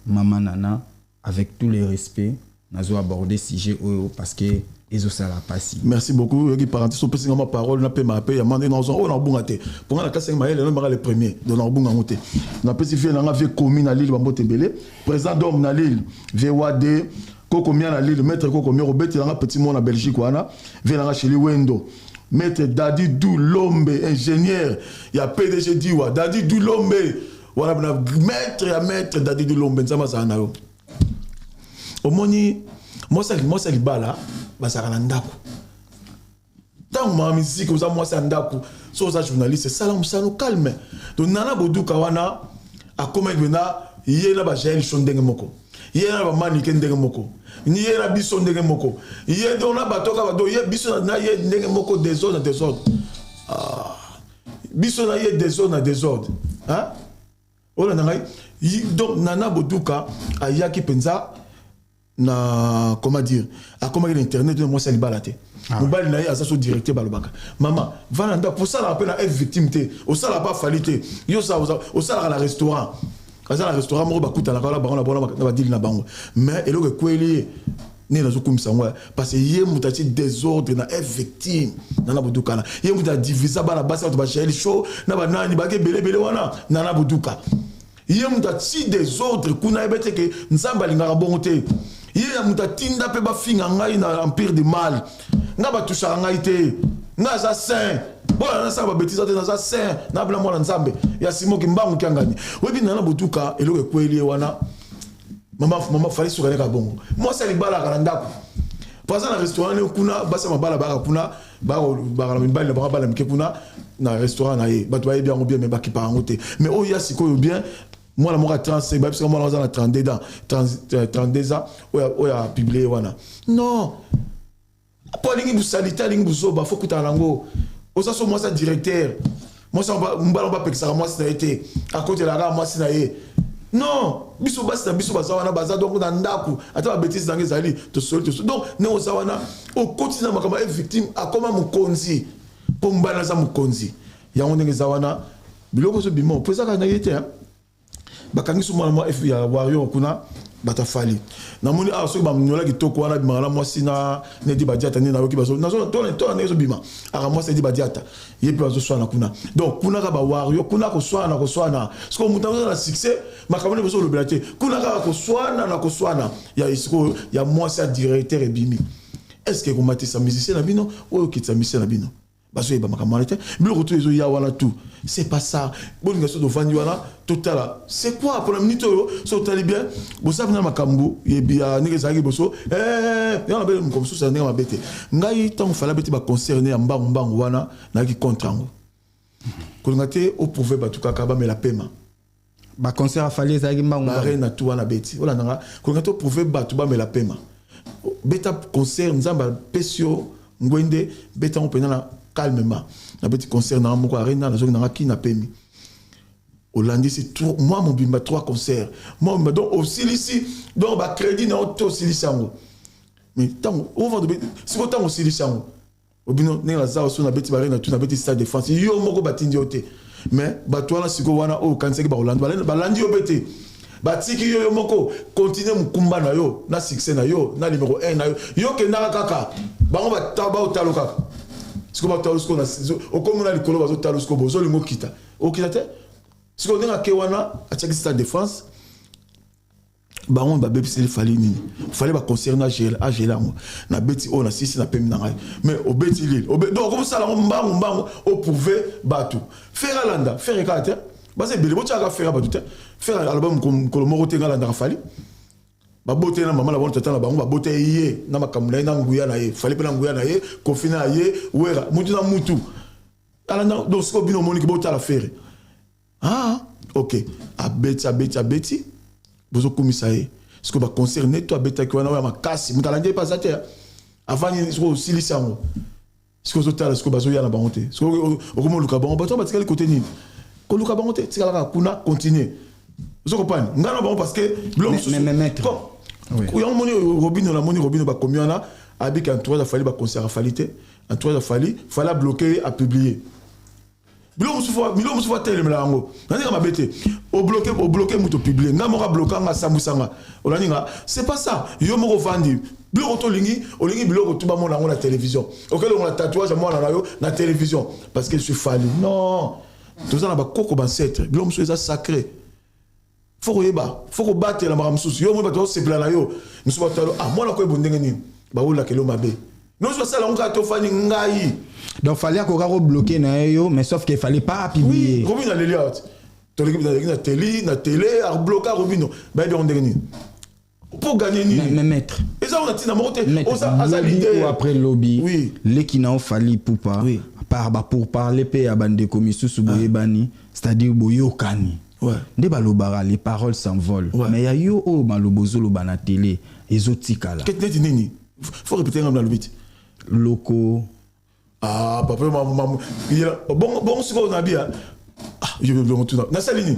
mama Nana. Avec tous les respects, nazo aborder sujet oyo parce que ezosala pasi. Merci beaucoup. Oyoki parenthèse, opesi nga ma parole, napema mpe ya mande nazwa oyo nabunga te mpo nga na kasi mayele nobaka le premier, donc nabunga yango te. Napesi vie nanga, vie komi na Lille, bambote ebele, président d'homme na Lille, vie wade kokomia na Lille, maître kokomia kobetelanga petit mot na Belgique wana, vie nanga Cheli Wendo, maître Dadi Du Lombe, ingénieur ya PDG Diwa, Dadi Du Lombe wana na maître ya maître Dadi Du Lombe, Nzambe azala na yo. Omoni mwasi ya libala bazalaka na ndako. Ntango mama miziki, oza mwasi ya ndako, so oza journaliste, sala mosala calme. Donc Nana Boduka wana akomaki mpena ye na bajael sho ndenge moko, ye na bamanike ndenge moko, ye na biso ndenge moko, ye donc na bato kaka donc ye biso na ye ndenge moko, désordre na désordre. Ah, biso na ye désordre na désordre, hein? Oyo na ngai donc Nana Boduka ayaki mpenza na, comment dire, akomaki na internet oyo mwasi ya libala te, mobali na ye aza so directeur, balobaka mama vana ndako, osalaka mpe na F Victime te, osalaka mpe afali te, yo osalaka na restaurant, aza na restaurant moko, bakutanaka wana bango na bango na badili na bango. Mais eloko ekweli ye nde nazokumisa yango, parce que ye moto atie désordre na F Victime. Nana Boduka na ye moto adivisa bana basi, bato bajael show na banani baki ebele ebele wana. Nana Boduka, ye moto atie désordre kuna, yebe te ke Nzambe alingaka bongo te. Ye ya moto atinda mpe bafinga ngai na Empire du Mal. Ngai batushaka ngai te, ngai aza saint, bona nasala babêtises te, naza saint, nabela mwana Nzambe ya Simoki Mbangu Kiangani. Oyebi Nana Boduka, eloko ekweli ye wana, mama, mama Fally suka neka bongo, mwasi ya libala aka na ndako, po aza na restaurant ne kuna, basi ya mabala baka kuna, baka na mibali na bango, bana mike kuna na restaurant na ye, bato bayebi yango bien, mais bakipaka yango te. Mais oyo ya sikoyo bien. Mwana moko ya 35, bayebisaka mwana aza na 32 ans, 32 ans, oyo apublier wana. Non, mpo alingi busali te, alingi buzoba. Fo kutana nango. Oza so mwasi ya directeur, mwasi mbala bapekisaka mwasi na ye te, akotelaka mwasi na ye. Non, biso basi na biso baza wana, baza donc na ndako, ata babêtises nango ezali, tosoli, tosoli. Donc ndenge oza wana, okoti na makambo e victime akoma mokonzi, mpo mobali aza mokonzi. Yango ndenge eza wana, biloko ezobima mpo ezaka na ye te. Bakangi so mwana mwa ya warrior kuna, bato afali. Namoni awa soki bamiola kitoko wana, bimaka na mwasi na nedi badiata. Nde nayoki tona ndenge ezobima aka mwasi nedi badiata, ye mpe bazoswana kuna. Donc kuna kaka bawarrior kuna, koswana na koswana. Sikoyo moto aza na succès, makambo nde bozolobela te. Kuna kaka koswana na koswana ya sikoyo ya mwasi ya directeur ebimi. Est ce que ekomatisa musicien na bino oyo, okitisa musicien na bino? Bazoyeba makambo wana te. Biloko to ezoya wana, tout, c'est pas ça. Bolinga so tovandi wana, totala c'est quoi mpona minute oyo. So otali bien, bosala mpena makambo ya ndenge ezalaki liboso. Yango nabe moko mosusu ya ndenge mabe te. Ngai, ntango Fally abeti baconcert ne ya mbangu mbangu wana, nayaki contre yango. Kolinga te oprouver bato kaka bamela pema. Baconcert afali ezalaki mbangu. Barena tu wana beti, olandanga. Kolinga te oprouver bato bamela pema. Beta concert, Nzambe apesi yo ngwende, beta yango mpenza na calmement. Nabeti concert nanga moko arena, nazoki nanga kini, napemi. Olandisi mwa mobimba, trois concert mwa mobimba. Donc osilisi, donc bacrédit na yo te, osilisi yango. Mais ntango ovanda sikoyo, ntango osilisi yango, obino ndenge naza so, nabeti barena tu, nabeti Stade de France, yo moko batindi yo te. Mais bato wana sikoyo wana oyo okanisaki bakolanda, balandi yo mpe te, batiki yo yo moko. Continue mokumba na yo na succès na yo na numéro 1 na yo. Yo kendaka kaka, bango baotalo kaka. Sikoyo batalo, sikoyo okomi na likolo, bazotala. Sikoyo bozolinga okita, okita te. Sikoyo ndenge ake wana, atiaki Stade de France, bango babebiseli Fally nini? Fally baconcert na agele yango, nabeti oyo, nasisi, napemi na ngai. Mais obeti Lille, donc okomosala yango mbangu mbangu, oprouver bato. Ferre alanda Ferre kaka te, baza ebele. Botiaka Ferre bato te. Ferre aloba mokolo moko te: "Ngai alandaka Fally." Babote na mama na bango, tata na bango, babote ye na makambo na ye, na nguya na ye. Fally mpe na nguya na ye, Koffi na ye, Wera, mutu na mutu alanda. Donc sikoyo bino omoniki botala Ferre. Ah ok, abeti, abeti, abeti, bozokumisa ye. Sikoyo baconcert neto abetaki wana oyo ya makasi, moto alandi ye mpe aza te. Avandi sikoyo, osilisi yango. Sikoyo ozotala, sikoyo bazoya na bango te. Sikoyo okomi oluka bango, bato batikali kote nini? Koluka bango te, tikala kaka kuna, continue. Ozokopani ngai na bango parce que biloko mosusu yango moni Robino, namoni Robino bakomi wana, abiki entourage afali, baconcert afali te, entourage afali, Fally abloquer, apublier biloko mosusu. Biloko mosusu atelemela yango na ndenge mabe te. Obloquer, obloquer moto, publier. Ngai moko abloquer nga, asambwisanga. Olandi nga, c'est pas ça. Yo moko ovandi, biloko to olingi, olingi biloko tu bamona yango na télévision. Okelongo na tatouage ya mwana na yo na télévision parce que je suis Fally. Non, toza na bakoko, bancêtre. Biloko mosusu eza sacré, fo koyeba, fo kobatela makambo mosusu. Yo moi, bato bazosepela na yo, mosusu bato: "Ah, mwana koyeba ndenge nini baolaka elo mabe." Nyonso basala yango kaka tofani ngai. Donc fallait akoka kobloquer na ye yo, mais sauf qu'il fallait pas publier. Oui, Robino aleli awa te. Toleki na télé, na télé abloquer Robino, bayebi yango ndenge nini mpo gagner nini? Mais maître, eza wana ntina moko te. Aza leader. Après lobi, oui. Leki na Fally Ipupa, oui. Par ba pour parler mpe ya bandeko misusu, boyebani, c'est-à-dire boyokani. Nde balobaka les paroles s'envolent, mais ya yo oyo maloba ozoloba na télé ezotikala. Neti nini? Faut répéter, ngam nalobi te. Loko. Ah papa, bon bon, sikoyo nabi, ah tuna nasali nini?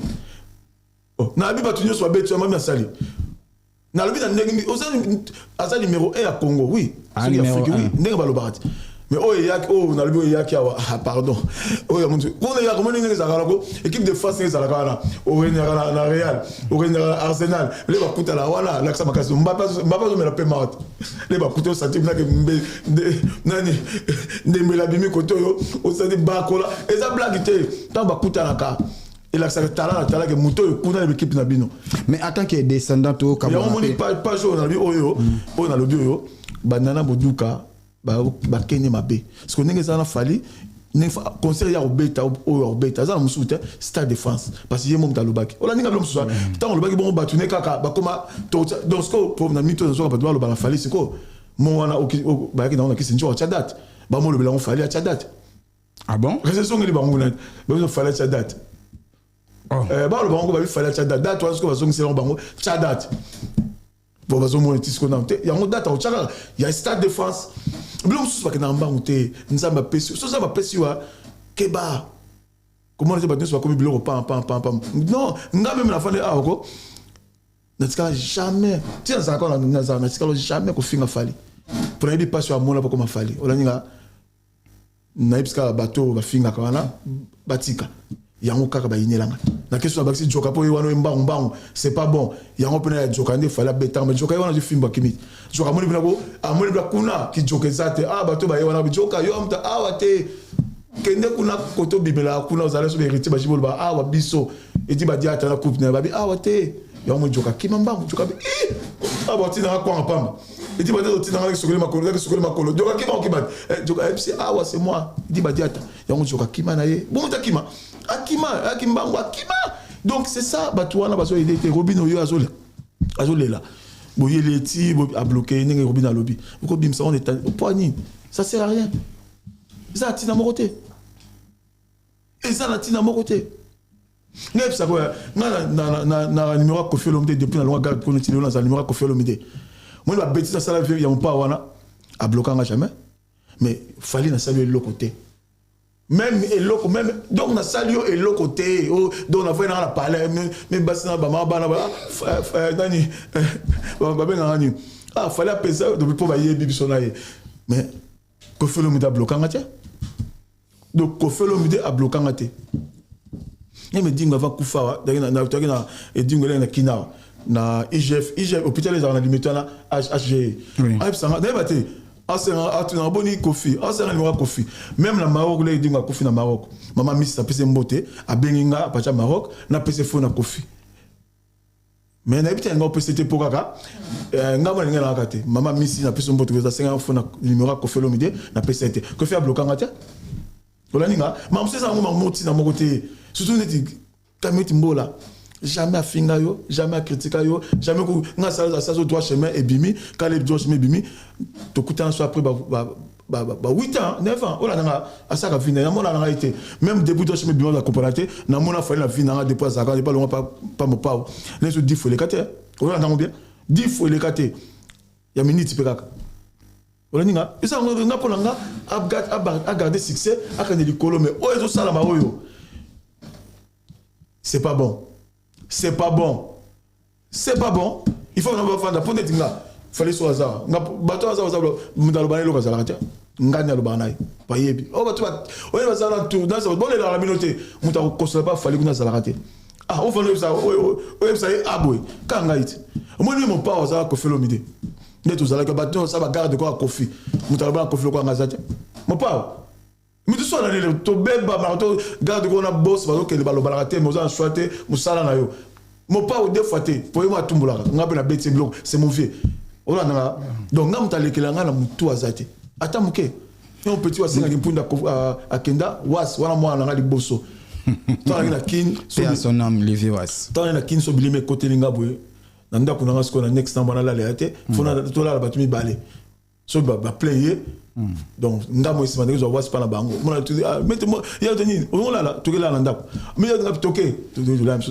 Nabi bato nyonso babeti mami, nasali, nalobi na ndenge aza numéro 1 ya Congo, oui, soki Afrique, oui, ndenge balobaka te. Mais oyo eyaki, oyo nalobi, oyo eyaki awa, ah pardon, oyo ya kuna eyaka, omoni ndenge ezalaka nako équipe de France, ndenge ezalaka wana, oregnaka na Real, oregnaka na Arsenal, le bakutala wana, lakisa makasi. Mbappe azomela mpe mate, le bakuta, osenti nake nani ndembela abimi kote oyo, osenti bakola. Eza blague te. Ntango bakutanaka, elakisaka tala na talake moto oyo kuna na équipe na bino. Mais en tant que descendant to yango omoni page oyo nalobi, oyo oyo nalobi, oyo banana boduka bakende mabe. Parce que ndenge eza na Fally, concert ya kobeta, oyo ya kobeta aza na mosusu te, Stade de France, parce que ye mo moto alobaki. Olandi nga, bilo mosusu ntango olobaki bongo, bato ne kaka bakoma. Donc sikoyo na mito nazoka bato baloba na Fally. Sikoyo mo wana bayaki nango na kisi njo atya date, bamolobela yango, Fally atya date. Ah bon? Kasi esongeli bango na bazo, Fally atya date. Baloba bango babi Fally atya date. Date wana soki bazongisela yango, bango tya date bo bazomona ti sikoyo nano te. Yango date akotya kaka ya Stade de France. Biloko mosusu bakendaka mbangu te. Nzambe apesi so, Nzambe apesi wa keba komona te. Bato nyonso bakomi biloko pam pam pam pam. Non, nga même nafandi awa ko natikala jamais ti nazalaka, nazala natikala jamais kofinga Fally, mpo nayebi mpasi oyo amona pokoma Fally. Olandi nga, nayebisi kaka bato oyo bafingaka wana batika yango kaka bayinelanga na question na bakisi joka mpo ye wana oye mbangu mbangu, c'est pas bon. Yango mpena ya joka nde Fally abetanga, mais joka ye wana azwi fimbo, akimi. Joka amoni mpena ko amoni mpena kuna kijoka eza te. Ah, bato baye wana joka yo amuta awa te, kende kuna kote obimelaka kuna ozala so héritier baji boloba awa biso eti badiata na coupe na babi awa te. Yango moi joka kima mbangu, joka bi awa batinanga kwanga pamba eti bate otinanga kisokoli makolo, kisokoli makolo. Joka kima okima, joka ayebisi awa c'est moi edi badiata. Yango joka kima na ye bongo te, akima, akima, ayaki mbangu, akima. Donc c'est ça, bato wana bazoyede te. Robin oyo azolela boyeli eti abloqué ndenge Robin alobi okobimisa wana po nini? Ça sert à rien, eza na ntina moko te, eza na ntina moko te. Ngai yebisaka ngai na numéro ya Koffi Olomide depuis nalonga garde kuna ti lelo nazala numéro ya Koffi Olomide. Moni babêtises asala ya mopa wana, ablokanga jamais. Mais Fally, nasali yo eloko te, même eloko même. Donc nasali yo eloko te. Donc nafai nanga na palais me basi na bamama bana nani babengaka nini? Ah, Fally apesa mpo bayebi biso na ye. Mais Koffi Olomide ablokanga te. Donc Koffi Olomide ablokanga te. Ye Edingo avant kufa awa, toyaki na Edingo elenge na kina awa na IGF, IGF hôpital ezalaka na limete wana HG. Ayebisanga nayeba te, asenga atuna boni Koffi, asenga numéro ya Koffi. Même na Maroc le Edingo akufi na Maroc, mama Misi apesi mbote, abengi nga apatia Maroc, napesi phone na Koffi. Mais nayebi te nga opesi te mpo kaka nga mona ndenge nangaka te. Mama Misi, napesi mbote, asenga phone na numéro ya Koffi Olomide, napesi ye te. Koffi ablokanga te. Olandi nga, mamosu eza yango makambo ntina moko te, surtout neti Kameti Mbola. Jamais afinga yo, jamais akritika yo, jamais. Nga asala droit chemin ebimi kala, droit chemin ebimi, tokutana so après ba 8 ans, 9 ans. Oyo nanga asalaka vie na ye, namona nanga ye te. Même depuis droit chemin ebimi, akompana te. Namona Fally na vie nanga depuis azalaka, depuis alonga pa mopao neso 10 fois eleka te. Oyo nango bien 10 fois eleka te ya minute mpe kaka. Olandi nga, eza nga mpo na nga agarde succès, akende likolo. Mais oyo ezosalama oyo, c'est pas bon, c'est pas bon, c'est pas bon. Il faut na bafanda mpo neti nga Fally so aza nga bato aza baza moto aloba na eloko azalaka te. Nga nde alobaka na ye, bayebi oyo bato oyo bazala na tour bolelaka na bino te. Moto akokosola pa Fally kuna azalaka te. Ah, ofanda oyebisa ye aboye kaka ngai te. Omoni mopao azala Koffi Olomide nde tozalaki bato nyonso bagarde koka Koffi. Moto aloba na Koffi lokola nga aza te. Mopao mitu so na nini tobebamaka to garde kona bos bazokende balobalaka te. Mais oza na choix te, mosala na yo. Mopao deux fois te po ye mo atumbolaka nga mpe nabeti biloko, c'est mon vieux. Olandanga, donc nga moto alekela nga na motu aza te ata moke. Yo petit asengaki mpunda akenda was wana mwana na nga liboso ntango na Kini. Son âme, le was. Ntango na Kini so bilimi ekoteli nga boye na ndako na nga sikoyo na next ntambo nalalela te, fo tolala bato mibale so baplein ye. Donc ngambo esima ndenge zwa wasi mpa na bango mona mete ya to nini ozolala tokelala na ndako me toke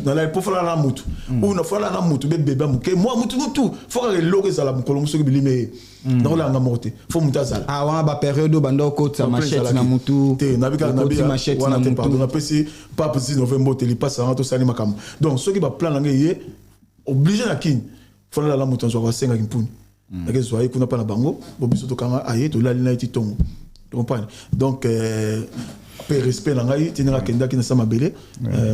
nalali mpo folala na mutu ou na folala na mutu bebebe moke mwa mutu mutu fo kaka eloko ezala mokolo mo soki bilimi ye nakolala nga moko te, fo mutu azala. Ah, wana bapériode oyo banda okotisa machette na mutu. Te, nabikati machette na mutu. Pardon, napesi pape Zinove mbote lipasa yanga tosali makambo. Donc soki baplan na ngai ye obligé na Kini fo nalala moto azwaka asengaki mpuni nakezwa ye kuna mpa na bango bo biso tokanga aye tolali na ye ti ntongo, comprendre. Donc mpe respect na ngai ti ndenge akendaki na sa mabele,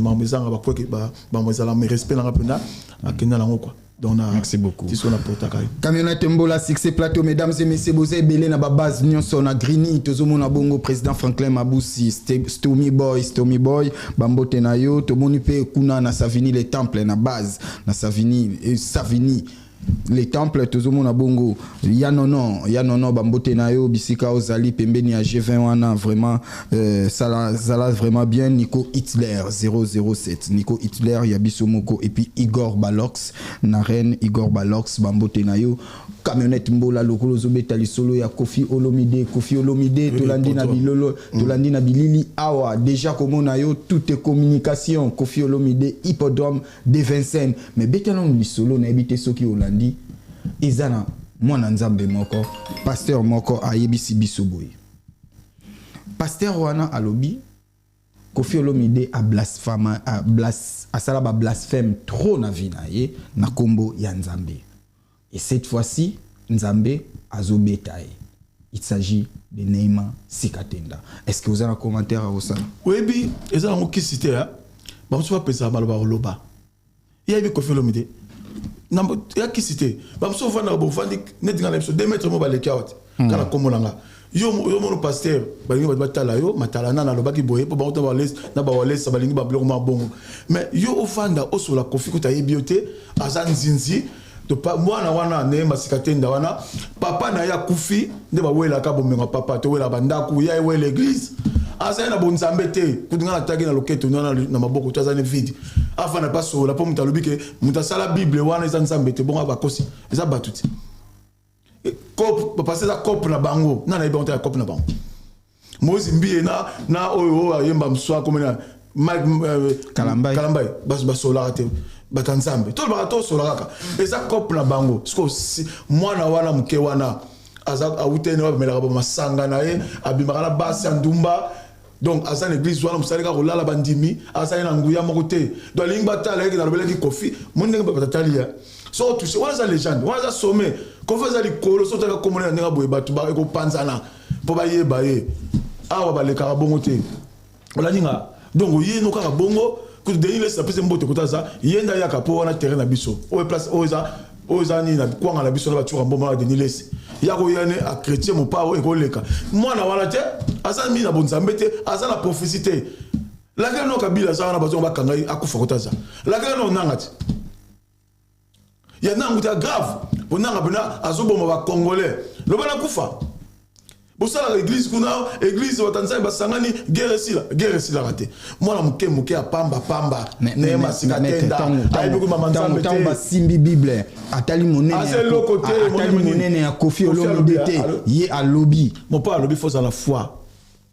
makambo ezanga bakweke bango ezala, mais respect na ngai mpenza akenda nango quoi. Donc na Merci beaucoup. Tiso na potaka ye. Camionnette Mbola, succès plateau, mesdames et messieurs, boza ebele na babase nyonso na Grigny. Tozomona bongo président Franklin Mabusi, Stomy Boy, Stomy Boy, bambote na yo. Tomoni mpe kuna na Savigny le Temple, na base na Savigny, Savigny. Le temple tozomona bongo ya nono ya nono, bambote na yo bisika ozali pembeni ya G20 wana. Vraiment sala, zala vraiment bien. Nico Hitler 007, Nico Hitler ya biso moko. Et puis Igor Balox na reine, Igor Balox, bambote na yo. Camionnette Mbola, lokolo ozobeta lisolo ya Kofi Olomide, Kofi Olomide, tolandi na bilolo, tolandi na bilili awa déjà komona yo, toute communication Kofi Olomide, hippodrome de Vincennes. Mais beta nano lisolo, nayebi te soki olandi, eza na mwana Nzambe moko, pasteur moko ayebisi biso boye. Pasteur wana alobi Kofi Olomide ablasphama, asala bablasphème trop na vie na ye na nkombo ya Nzambe, et cette fois-ci Nzambe azobeta ye. Il s'agit de Neima Sikatenda. Est-ce que vous avez un commentaire à ça? Oyebi, eza nango kisi te. Bamosusu bapesaka maloba koloba, yebi Kofi Olomide ya kisi te. Bamosusu ovandaka, bovandi neti nga na biso 2 mètres mo baleki awa te kaka kombo na nga. Yo mono pasteur, balingi bato batala yo matala nana alobaki boye mpo bango na bawalesa balingi babiloko mwa bongo. Mais yo ofanda osola Kofi kuta, ayebi yo te, aza nzinzi. Mwana wana Neyema Sikatenda wana, papa na ye akufi nde bawelaka bomengo ya papa, towelaka bandako ya ewela église. Azali na bonzambe te. Kutu nga nataki na loketo na maboko to aza ne vide. Afanda mpe asola mpo moto alobi ke moto asala Bible wana eza Nzambe te. Bongo bakosi, eza bato te. Cope parce eza cope na bango. Nana yebi bango te ya cope na bango. Moïse Mbiye na oyo oyo ayemba mosu akomena Mike Kalambai. Kalambai basolaka te. Bato ya Nzambe tolobaka, tosola kaka, eza cope na bango. Siko mwana wana moke wana aza awutene, bamelaka bamasanga na ye, abimaka na basi ya ndumba. Donc aza na église wana, mosali kaka kolala bandimi, azali na nguya moko te. Donc alingi batala yeke nalobelaki Kofi mo ndenge batatali ya so otouche wana, eza légende wana, eza sommet. Kofi eza likolo. So otaka komona na ndenge boye, bato ekopanzana mpo bayeba ye. Awa balekaka bongo te, olandi nga. Donc ye no kaka bongo. Kutu Denis Lesi apesi mbote kota, aza ye nde ayaka mpo wana terrain na biso oyo, place oyo eza nini na kwanga na biso na batuka mboma na Denis Lesi ya koya ne achrétien mopao ekoleka. Mwana wana te, aza mingi na bonzambe te, aza na prophétie te. Lakela no Kabila aza wana, bazonga bakanga ye, akufa kota. Aza lakela no nanga te, ya nangu te ya grave po nanga mpena azoboma bacongolais. Loba nakufa, bosalaka église kuna, église batanzania basangani, guerre esila. Guerre esilaka te. Mwana moke moke ya pamba pamba, Neyema Sikatenda ayebi komama Nzambe te. Basimbi Bible, atali monene, atali monene ya Kofi Olomide te, ye alobi. Mopa alobi fo ozala foi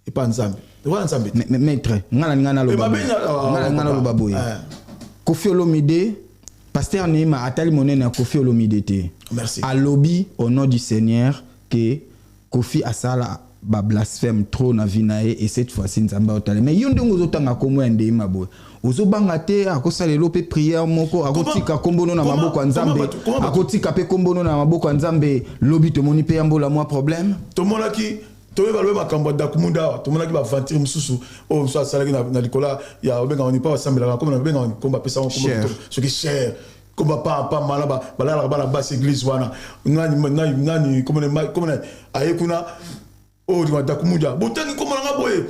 epa Nzambe, wana Nzambe te. Maître, nga na nga naloba boye: Kofi Olomide, pasteur Neema atali monene ya Kofi Olomide te. Merci. Alobi au nom du Seigneur ke Kofi asala bablasphème trop na vie na ye, et cette fois-ci Nzambe aotala. Mais yo ndenge ozotanga nkombo ya Ndeyema boye, ozobanga te akosala elo mpe prière moko, akotika nkombo no na maboko ya Nzambe, akotika mpe nkombo no na maboko ya Nzambe. Lobi tomoni mpe yambola mwa problème. Tomonaki, toyeba lobe makambo ya Dakumunda awa. Tomonaki baventure mosusu oyo mosusu asalaki na likolo ya obengaka ni mpa basambelaka kombo na babengaka kombo bapesa soki cher, kombo pamba na balalaka bana basi église wana. Nani nani komona aye kuna oyo Dakumuda, botangi kombo nanga boye,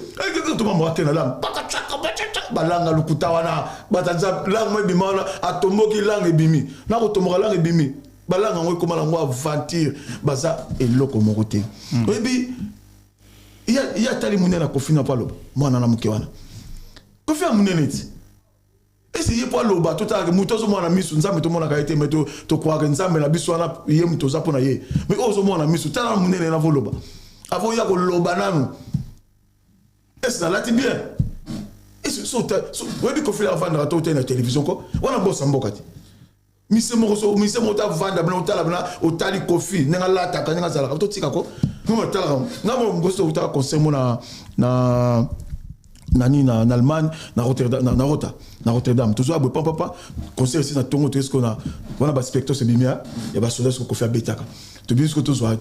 toma ake na langue balanga lokuta wana. Batanza langue mo ebima wana, atomboki, langue ebimi na kotomboka, langue ebimi, balanga yango ekóma nango aventure. Baza eloko moko te. Oyebi, ye atali monene na Kofi na mpo aloba mwana na moke wana. Kofi ya monene ti ese ye mpo aloba. Totalaka moto azomona miso, Nzambe tomonaka ye te. Me tokwaka Nzambe na biso wana, ye moto oza mpo na ye. Me oyo ozomona miso, tala monene na voloba avoya koloba nanu ese nalati bien. Oyebi Kofi avandaka to otali na télévision ko wana bosa mboka te. Mise moko so mise moko tavanda bina otala bina otali Kofi ndenge alataka, ndenge azalaka, totika ko nga otalaka nga mo ngosi. Tokutaka concert mo na nini na Allemagne, na Rotterdam, na Rotterdam. Tozwa boye pampapa concert esi na ntongo, toyesi ko na wana baspectacle ebimi ya basoda. Siko Kofi abetaka, tobimi siko tozwa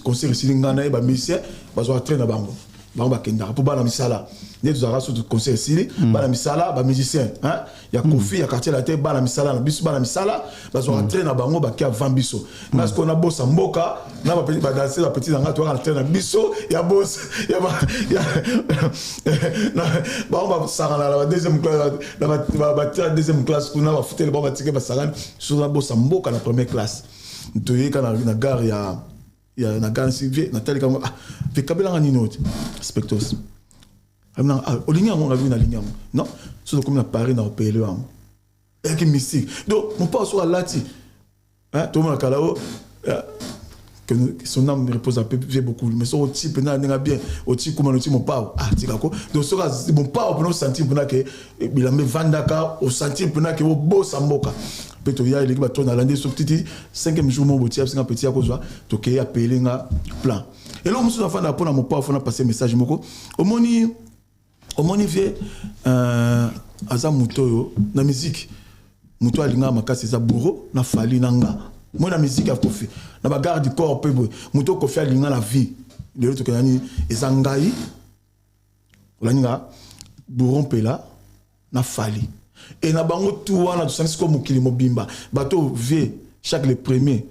concert esili, ngai na ye, bamusicien bazwaka train na bango. Bango bakendaka mpo bana misala nde tozalaka surtout concert esili, bana misala, bamusicien ya Kofi, ya Quartier Latin, bana misala na biso, bana misala bazwaka train na bango, bake avant biso. Nga sikoyo nabosa mboka na badanse, bapeti na nga, toyaka na train na biso ya bosa ya bango basakana na ba deuxième classe, na batia deuxième classe kuna, bafuteli bango batike, basakani. So nabosa mboka na première classe, toyeka na gare ya na gare si natali kango, ah, vekabelanga nini oyo te, spectos. Ah, olingi yango? Ngabi nalingi yango. Non, so tokomi na Paris na opele yango, eyaki mystique. Donc mopao soki alati, tomona kala o, que son âme repose un peu, vie beaucoup. Mais soki oti mpena ndenge bien, oti kuma, oti mopao, ah, tikako. Donc soki mopao mpena osentir mpena ke bilamba evandaka, osentir mpena ke obosa mboka. Mpe toya eleki bato nalandi so titi cinquième jour moko botia bisinga petit ya kozwa, tokei, apele nga plan. Eloko mosusu nafandaka mpona mopao, fona passe message moko. Omoni vie, aza moto oyo na musique, moto alingaka makasi eza Bouro na Fally na nga. Moi na musique ya Kofi, na bagarde du corps mpe boye, moto oyo Kofi alinga na vie lelo tokenda nini, eza ngai. Olandi nga, Bouro mpela na Fally e na bango tu wana tosangisi ko mokili mobimba. Bato vie, chaque le premier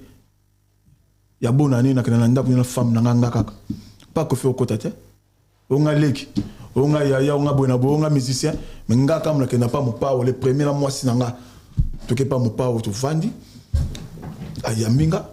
ya bonne année, nakenda na ndako na femme na nga, nga kaka pa Kofi okota te. Onga leki, onga yaya, onga boye na boye, onga musicien, mais nga kama nakenda pa mopao le premier na mwasi na nga. Toke pa mopao, tovandi, ayambi nga,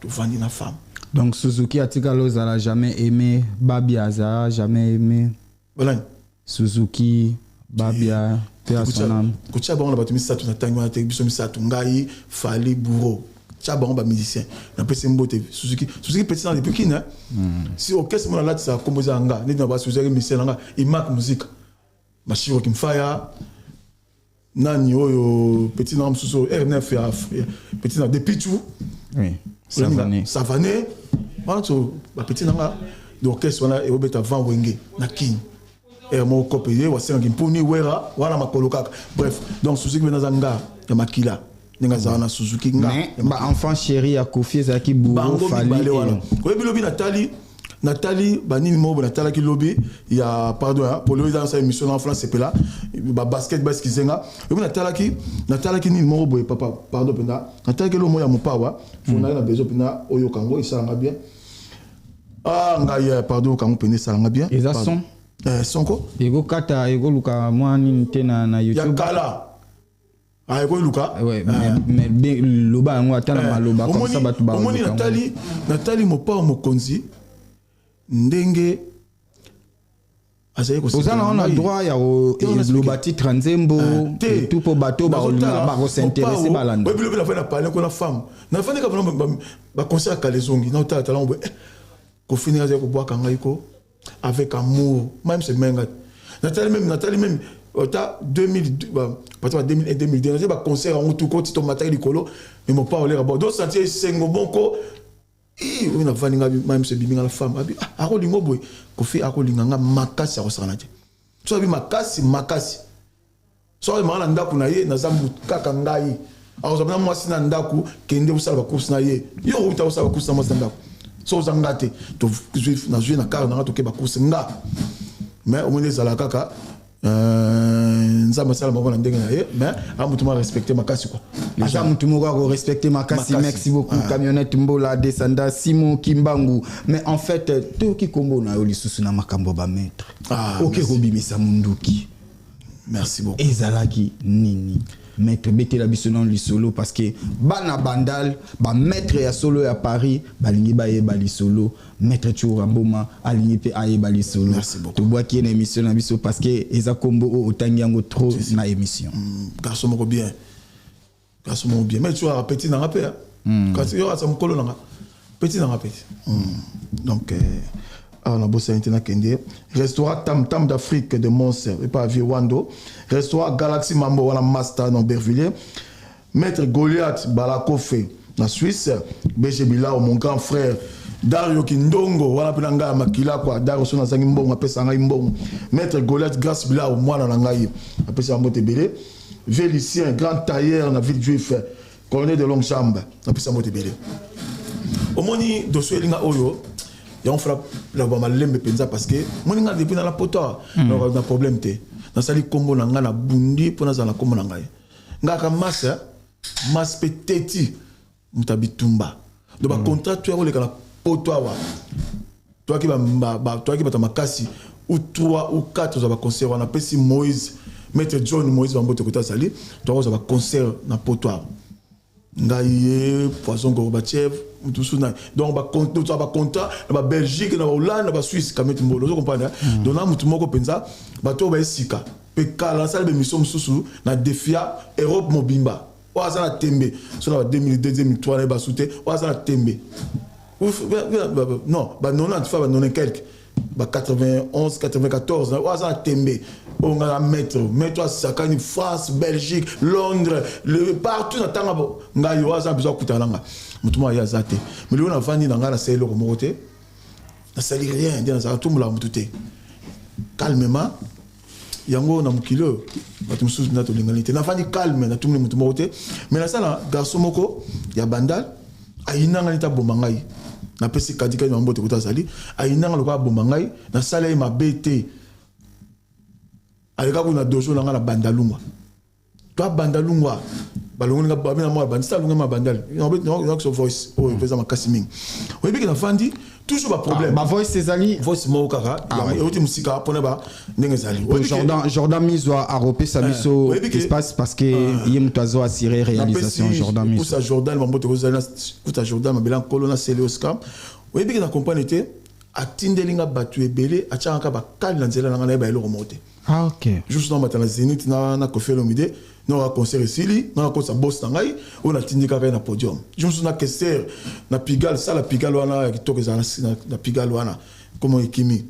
tovandi na femme. Donc Suzuki atikala ozala jamais aimé, Babia azala jamais aimé. Banani? Suzuki, Babia, paix à son âme. Kotia bango na bato misato na ntangi wana te. Biso misato, ngai, Fally, Bouro, tia bango bamusicien. Napesi mbote Suzuki. Suzuki petit na depuis kine si orchestre mona alatisaka nkombo eza nga neti na basuzuki, musicien na nga Imak Musique, Mashiro Kimfaya, nani oyo petit na mosusu R9 ya petit na depuis tout. Oui, Savané. Savané wana so bapetit na nga d'orchestre wana eobeta vent Wenge na Kini ere moko kope ye wasengaki mpuni wera wana makolo kaka. Bref, donc Suzuki mpe naza nga ya makila ndenge azala na Suzuki nga. Mais baenfant chéri ya Kofi ezalaki Bouro, Fally mibale wana. Oyebi, lobi natali banini moko boye, natalaki lobi ya, pardon, ya polo eza nasala émission na France epela babasket basikizenga. Oyebi, natalaki nini moko boye, papa, pardon mpenza, natalaki eloko moko ya mopawa fonaki na besoin mpenza oyoka yango, esalanga bien. Ah ngai, pardon, oyoka yango mpenza, esalanga bien. Eza son? Son ko. Ekokata, ekoluka mwa nini te na YouTube. Ya kala. Ah, ekoluka. Ouais, mais loba yango ata na maloba comme ça bato. Omoni, natali mopao mokonzi ndenge azali. Oza na wana droit ya koloba titre nzembo tout mpo bato bakos'intéresser, balanda. Oyebi, lobi nafandi na parle ko na femme, nafandi kaka baconcert ya kala ezongi, naotala tala ngo boye, Kofi ndenge azali kobwaka ngai ko avec amour même se menga. Natali même ata 2000, partir ya 2001, 2002, natali baconcert yango tuko ti tomataki likolo. Mais mopao oleka bo donc sentir esengo moko oyo navandi nga même se ebimi nga na femme abi akolinga boye. Kofi akolinga nga makasi, akosakana te. So abi makasi makasi, so abimaka na ndako na ye, naza kaka ngai. Akozwa mpena mwasi na ndako, kende kosala bacourse na ye. Yo outa kosala bacourse na mwasi na ndako, so oza nga te. Nazwi na kare nanga, toke bacourse nga. Mais omoni, ezala kaka Nzambe asala moko na ndenge na ye, mais a motu moko respecte makasi quoi. Aza motu moko akorespecte makasi. Merci beaucoup, Camionnette Mbola descenda Simon Kimbangu. Mais en fait, toyoki nkombo na yo lisusu na makambo ya bamaître. Oke kobimisa munduki. Merci beaucoup. Ezalaki nini, maître? Betela biso nano lisolo, parce que bana Bandal, bamaître ya solo ya Paris balingi bayeba lisolo. Maître Tshoura Mboma alingi mpe ayeba lisolo. Tobwaki ye na émission na biso parce que eza nkombo oyo otangi yango trop na émission. Garçon moko bien, garçon moko bien. Mais Tshoura petit nanga mpe, kasi yo aza mokolo nanga, petit nanga petit. Donc awa nabosani te, nakende restaurant Tam Tam d'Afrique de Mons epa vie Wando, restaurant Galaxy Mambo wana, master na Aubervilliers, maître Goliath Balakofe na Suisse, BG Bilao, mon grand frère Dario Kindongo wana mpe na ngai ya makila kwa Dario. So nazangi mbongo, apesa ngai mbongo. Maître Goliath Grâce Bilao, mwana na ngai, apesa mbote ebele. Vélicien, grand tailleur na ville juif, colonel de longue jambe, napesa mbote ebele. Omoni dossier elinga oyo. Yango fala loba malembe mpenza, parce que moni ngai depuis nala poto awa, na problème te. Nasali nkombo na ngai, nabundi mpo nazala na nkombo na ngai. Ngaka masi masi mpe teti moto ya bitumba. Donc bacontrat to ya koleka na poto awa, toyaki bato ya makasi, ou 3 ou 4 ozwa baconcert wana. Apesi Moïse, maître John Moïse Bambote, kota azali, toakozwa baconcert na poto awa, ngai ye, Poison Gorbatchev, mutu mosusu na. Donc tozwa bacontrat na baBelgique, na baHollande, na baSuisse. Kameti mbolo, ozo comprendre? Donc na mutu moko mpenza, bato oyo baesika mpe kala, nasali baémission mosusu na défia Europe mobimba. Oyo aza na tembe, so na ba 2002, 2003, nayeba su te. Oyo aza na tembe, non, ba 90 fa, ba 90 quelque, ba 91, 94, oyo aza na tembe, oyo ngai na maître, maître asakani France, Belgique, Londres, partout na ntanga ngai. Oyo aza na besoin akutana na nga, motu moko aye aza te. Mais lelo navandi na ngai, nasali eloko moko te, nasali rien nde nazala tumbolaka motu te, calmement. Yango na mokili oyo, bato mosusu nda tolingani te. Navandi calme, natumuli motu moko te. Mais nasala garçon moko ya Bandal, ayinanga neti aboma ngai. Napesi kadikadi mambote kota azali, ayinanga lokola aboma ngai. Nasala ye mabe te. Aleka kuna dojo na ngai na Bandalungwa, to abandalungwa balongoli nga, babina mwa bandi salonga ma Bandal. Nakoso voice oyo mpe eza makasi mingi. Oyebiki, nafandi toujours baproblème. Bavoice ezali voice moko kaka euti mosika mpona ba ndenge ezali. Jordan Mizwa aropesa biso espace, parce que ye moto azo assurer réalisation, Jordan Mizwa. Kusa Jordan Bambote, kozali kuta Jordan Mabela Nkolo na Sele Oscar. Oyebiki, na comprendre te, atindeli nga bato ebele, atiakaka bakali na nzela na nga, nayeba eloko moko te. Ah, ok. Juste namata na Zénith na Kofi Olomide, naka concert esili, nga nakotisa boss na ngai oyo natindi kaka ye na podium. Jour mosusu na keser na Pigal, sala Pigal wana ya kitoko ezala na Pigal wana, komo ekimi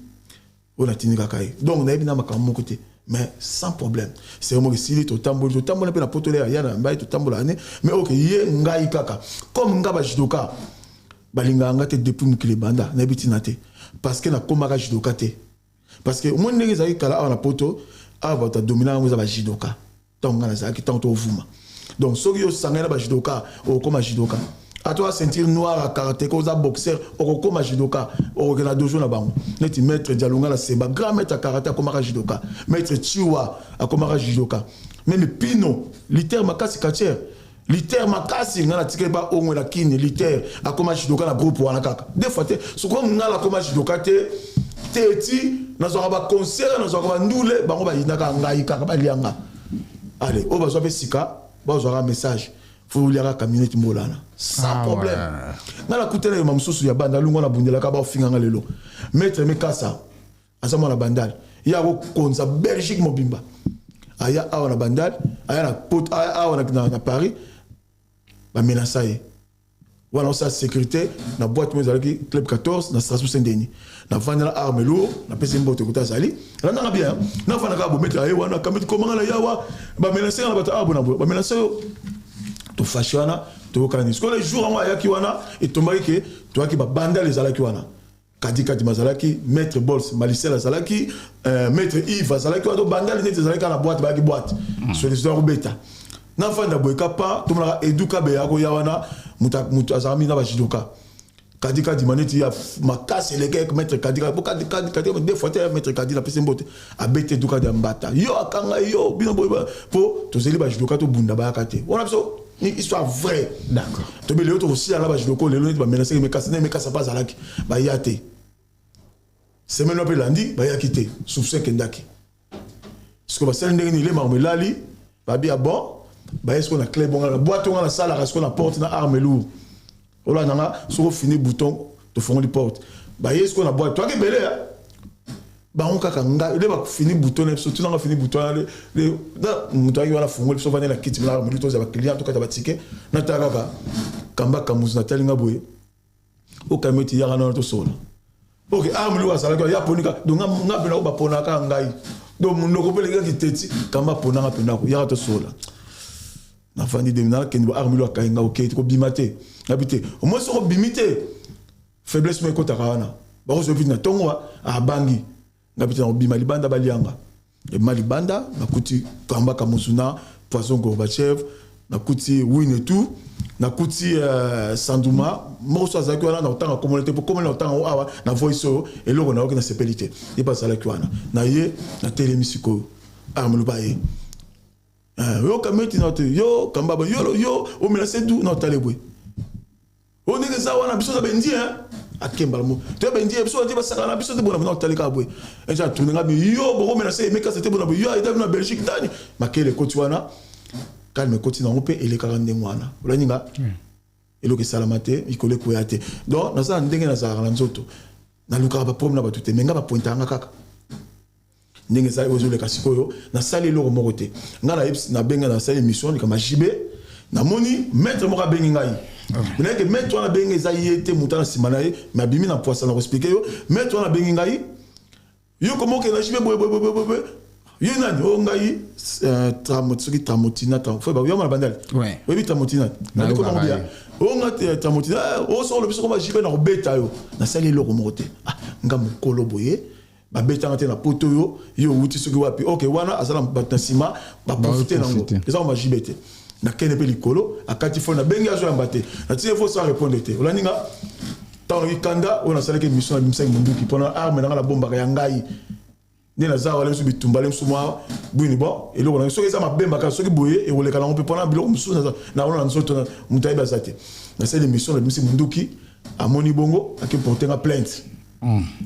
oyo natindi kaka ye. Donc nayebi na makambo moko te, mais sans problème. C'est moko esili, totamboli, totamboli mpe na poto ya na mbai, totambola ane. Mais ok, ye ngai kaka comme nga, bajudoka balingaka nga te depuis mokili ebanda. Nayebi ntina te, parce que nakomaka judoka te, parce que omoni ndenge ezalaki kala awa na poto awa, bato adomina yango eza bajudoka. Ntango ngai nazalaki, ntango tovuma, donc soki osangani na bajudoka, okokoma judoka. Ata oza ceinture noire ya karatéka, oza boxer, okokoma judoka, okokende na dojo na bango. Neti maître Dialunga na Seba, grand maître ya karaté, akomaka judoka. Maître Chiwa akomaka judoka. Même Pino liter makasi, katiere liter makasi, ngai natikali ba ongwe na kini liter, akoma judoka na groupe wana kaka deux fois te. Soko ngai nakoma judoka te te, ti nazwaka baconcert, nazwaka bandule, bango bayinaka ngai kaka, balianga. Ale oyo bazwa mpe sika, bazwaka message, fo oliaka camionnette mbolana sans problème. Ngai nakutana yoma mosusu ya banda lungo, nabundelaka, baofinganga lelo. Maître Mekasa aza mwana Bandal, ye akokonza Belgique mobimba. Aya awa na Bandal, aya na pot, aya awa na Paris, bamenasa ye wana. Osala sécurité na boîte mo ezalaki Club 14 na Strasbourg Saint Denis. Navandi na arme lourd, napesi mbote kota azali, alandanga bien. Navanda kaka bometre aye wana kameti komanga na yawa, bamenase nga na bato awa bona boye, bamenase oyo tofashe wana, toyokani. Sikoyo le jour yango ayaki wana, etombaki ke toyaki, babandal ezalaki wana, kadikadi bazalaki, maître Bols Malisel azalaki, maître Yves azalaki wana. Tobandali neti ezalaki kaka na boîte, bayaki boîte solution ya kobeta. Nafanda boye kapa, tomonaka Edu Kabe akoya wana, moto azalaka mingi na bajudoka. Kadikadi maneti ya makasi eleke maître Kadikadi po Kadikadi deux fois te. Maître Kadi, napesi mbote, abeti Edu Kadi ya mbata. Yo akanga yo bino boye po tozeli bajudoka, tobunda, bayaka te wana. Biso ni histoire vraie. Tobe lelo tokosila na bajudoka lelo neti bamenasaki Mekasa, nde Mekasa mpe azalaki, baya te. Semaine wana mpe elandi, bayaki te. Soupçon ekendaki. Sikoyo basali ndenge nini? Lemaka elali, babi ya bon, baye sikoyo na club wana, boîte wana nasalaka sikoyo na porte na arme lourd. Olanda nga, soki ofini bouton, tofongoli porte. Baye sikoyo na boîte, toyaki ebele ya bango kaka ngai nde bafini bouton na biso. Tunanga fini bouton wana, moto ayaki wana, fongoli biso, vandi na kiti na arme lourd, tozala baclient, tokata batike. Natala kaka kamba kamuzu, natali nga boye, okami eti yaka nano tosola. Ok, arme lourd azalaki ya ponika. Donc nga mpena oyo baponaka ngai, donc monoko mpe elekaki teti kamba aponanga mpena yaka tosola. Nafandi de, nakende ba arme lourd akangi nga. Ok, kobima te, nabi te. Omoi soki obimi te, faiblesse mo ekotaka wana, bakozwa vite na ntongo. Abangi ngabi te, nakobima libanda, balianga. Ebima libanda, nakuti kamba Kamuzuna, Poison Gorbatchev, nakuti Win et tout. Nakuti Sanduma moko so azalaki wana, na kotanga komona te, po komona na kotanga awa na voice oyo, eloko nayoki, nasepeli te. Ye mpe azalaki wana na ye. Natelemi sikoyo, arme loba ye: "Yo kameti na te, yo kambaba, yo yo omela sedu na otale boye oyo ndenge eza wana. Biso oza bendien." Akembala mo toya bendien, biso bandi basakana na biso te. Bona na otale kaka boye, eza atourne nga: "Yo bokomela se emekasa te. Bona boye, yo aida na Belgique tani makele ekoti wana, calme ekoti nango mpe elekaka ndenge wana." Olandi nga, eloko esalama te, mikolo ekoya te. Donc naza na ndenge nazalaka na nzoto, nalukaka baproblème na bato te, me nga bapointaka nga kaka ndenge ezali oyo ezoleka sikoyo. Nasali eloko moko te. Ngai nayebisi, nabenga, nasali émission likambo ya JB. Namoni maître moko abengi ngai, nayeke maître wana abengi, eza ye te, moto na nsima na ye, me abimi na poisa na koexpliquer yo. Maître wana abengi ngai: "Yo koma okende na JB boye boye boye boye, yo nani?" O ngai soki Tramotina, yo mona bandali, oyebi Tramotina, nabikomango o nga Tramotina o soko olobi soko ma JB na kobeta yo. Nasali eloko moko te. Ah, nga mokolo boye, babetanga te na poto. Oyo yo owuti soki wapi? Ok, wana aza na bato na nsima, baprofite nango, eza ko maJB te. Nakende mpe likolo, akati fo nabengi, azoyamba te, natindi fo sa répondre te. Olandi nga, ntango nayoki kanda oyo, nasalaki émission, nabimisaki monduki mpona arme nanga, nabombaka ya ngai nde naza wala misu bitumba le misu mwa bwini. Bon, eloko nango soki eza mabemba soki boye ekoleka nango mpe mpona biloko mosusu naona na nzoto, moto ayebi aza te. Nasali émission, nabimisi monduki, amoni bongo, ake porte nga plainte.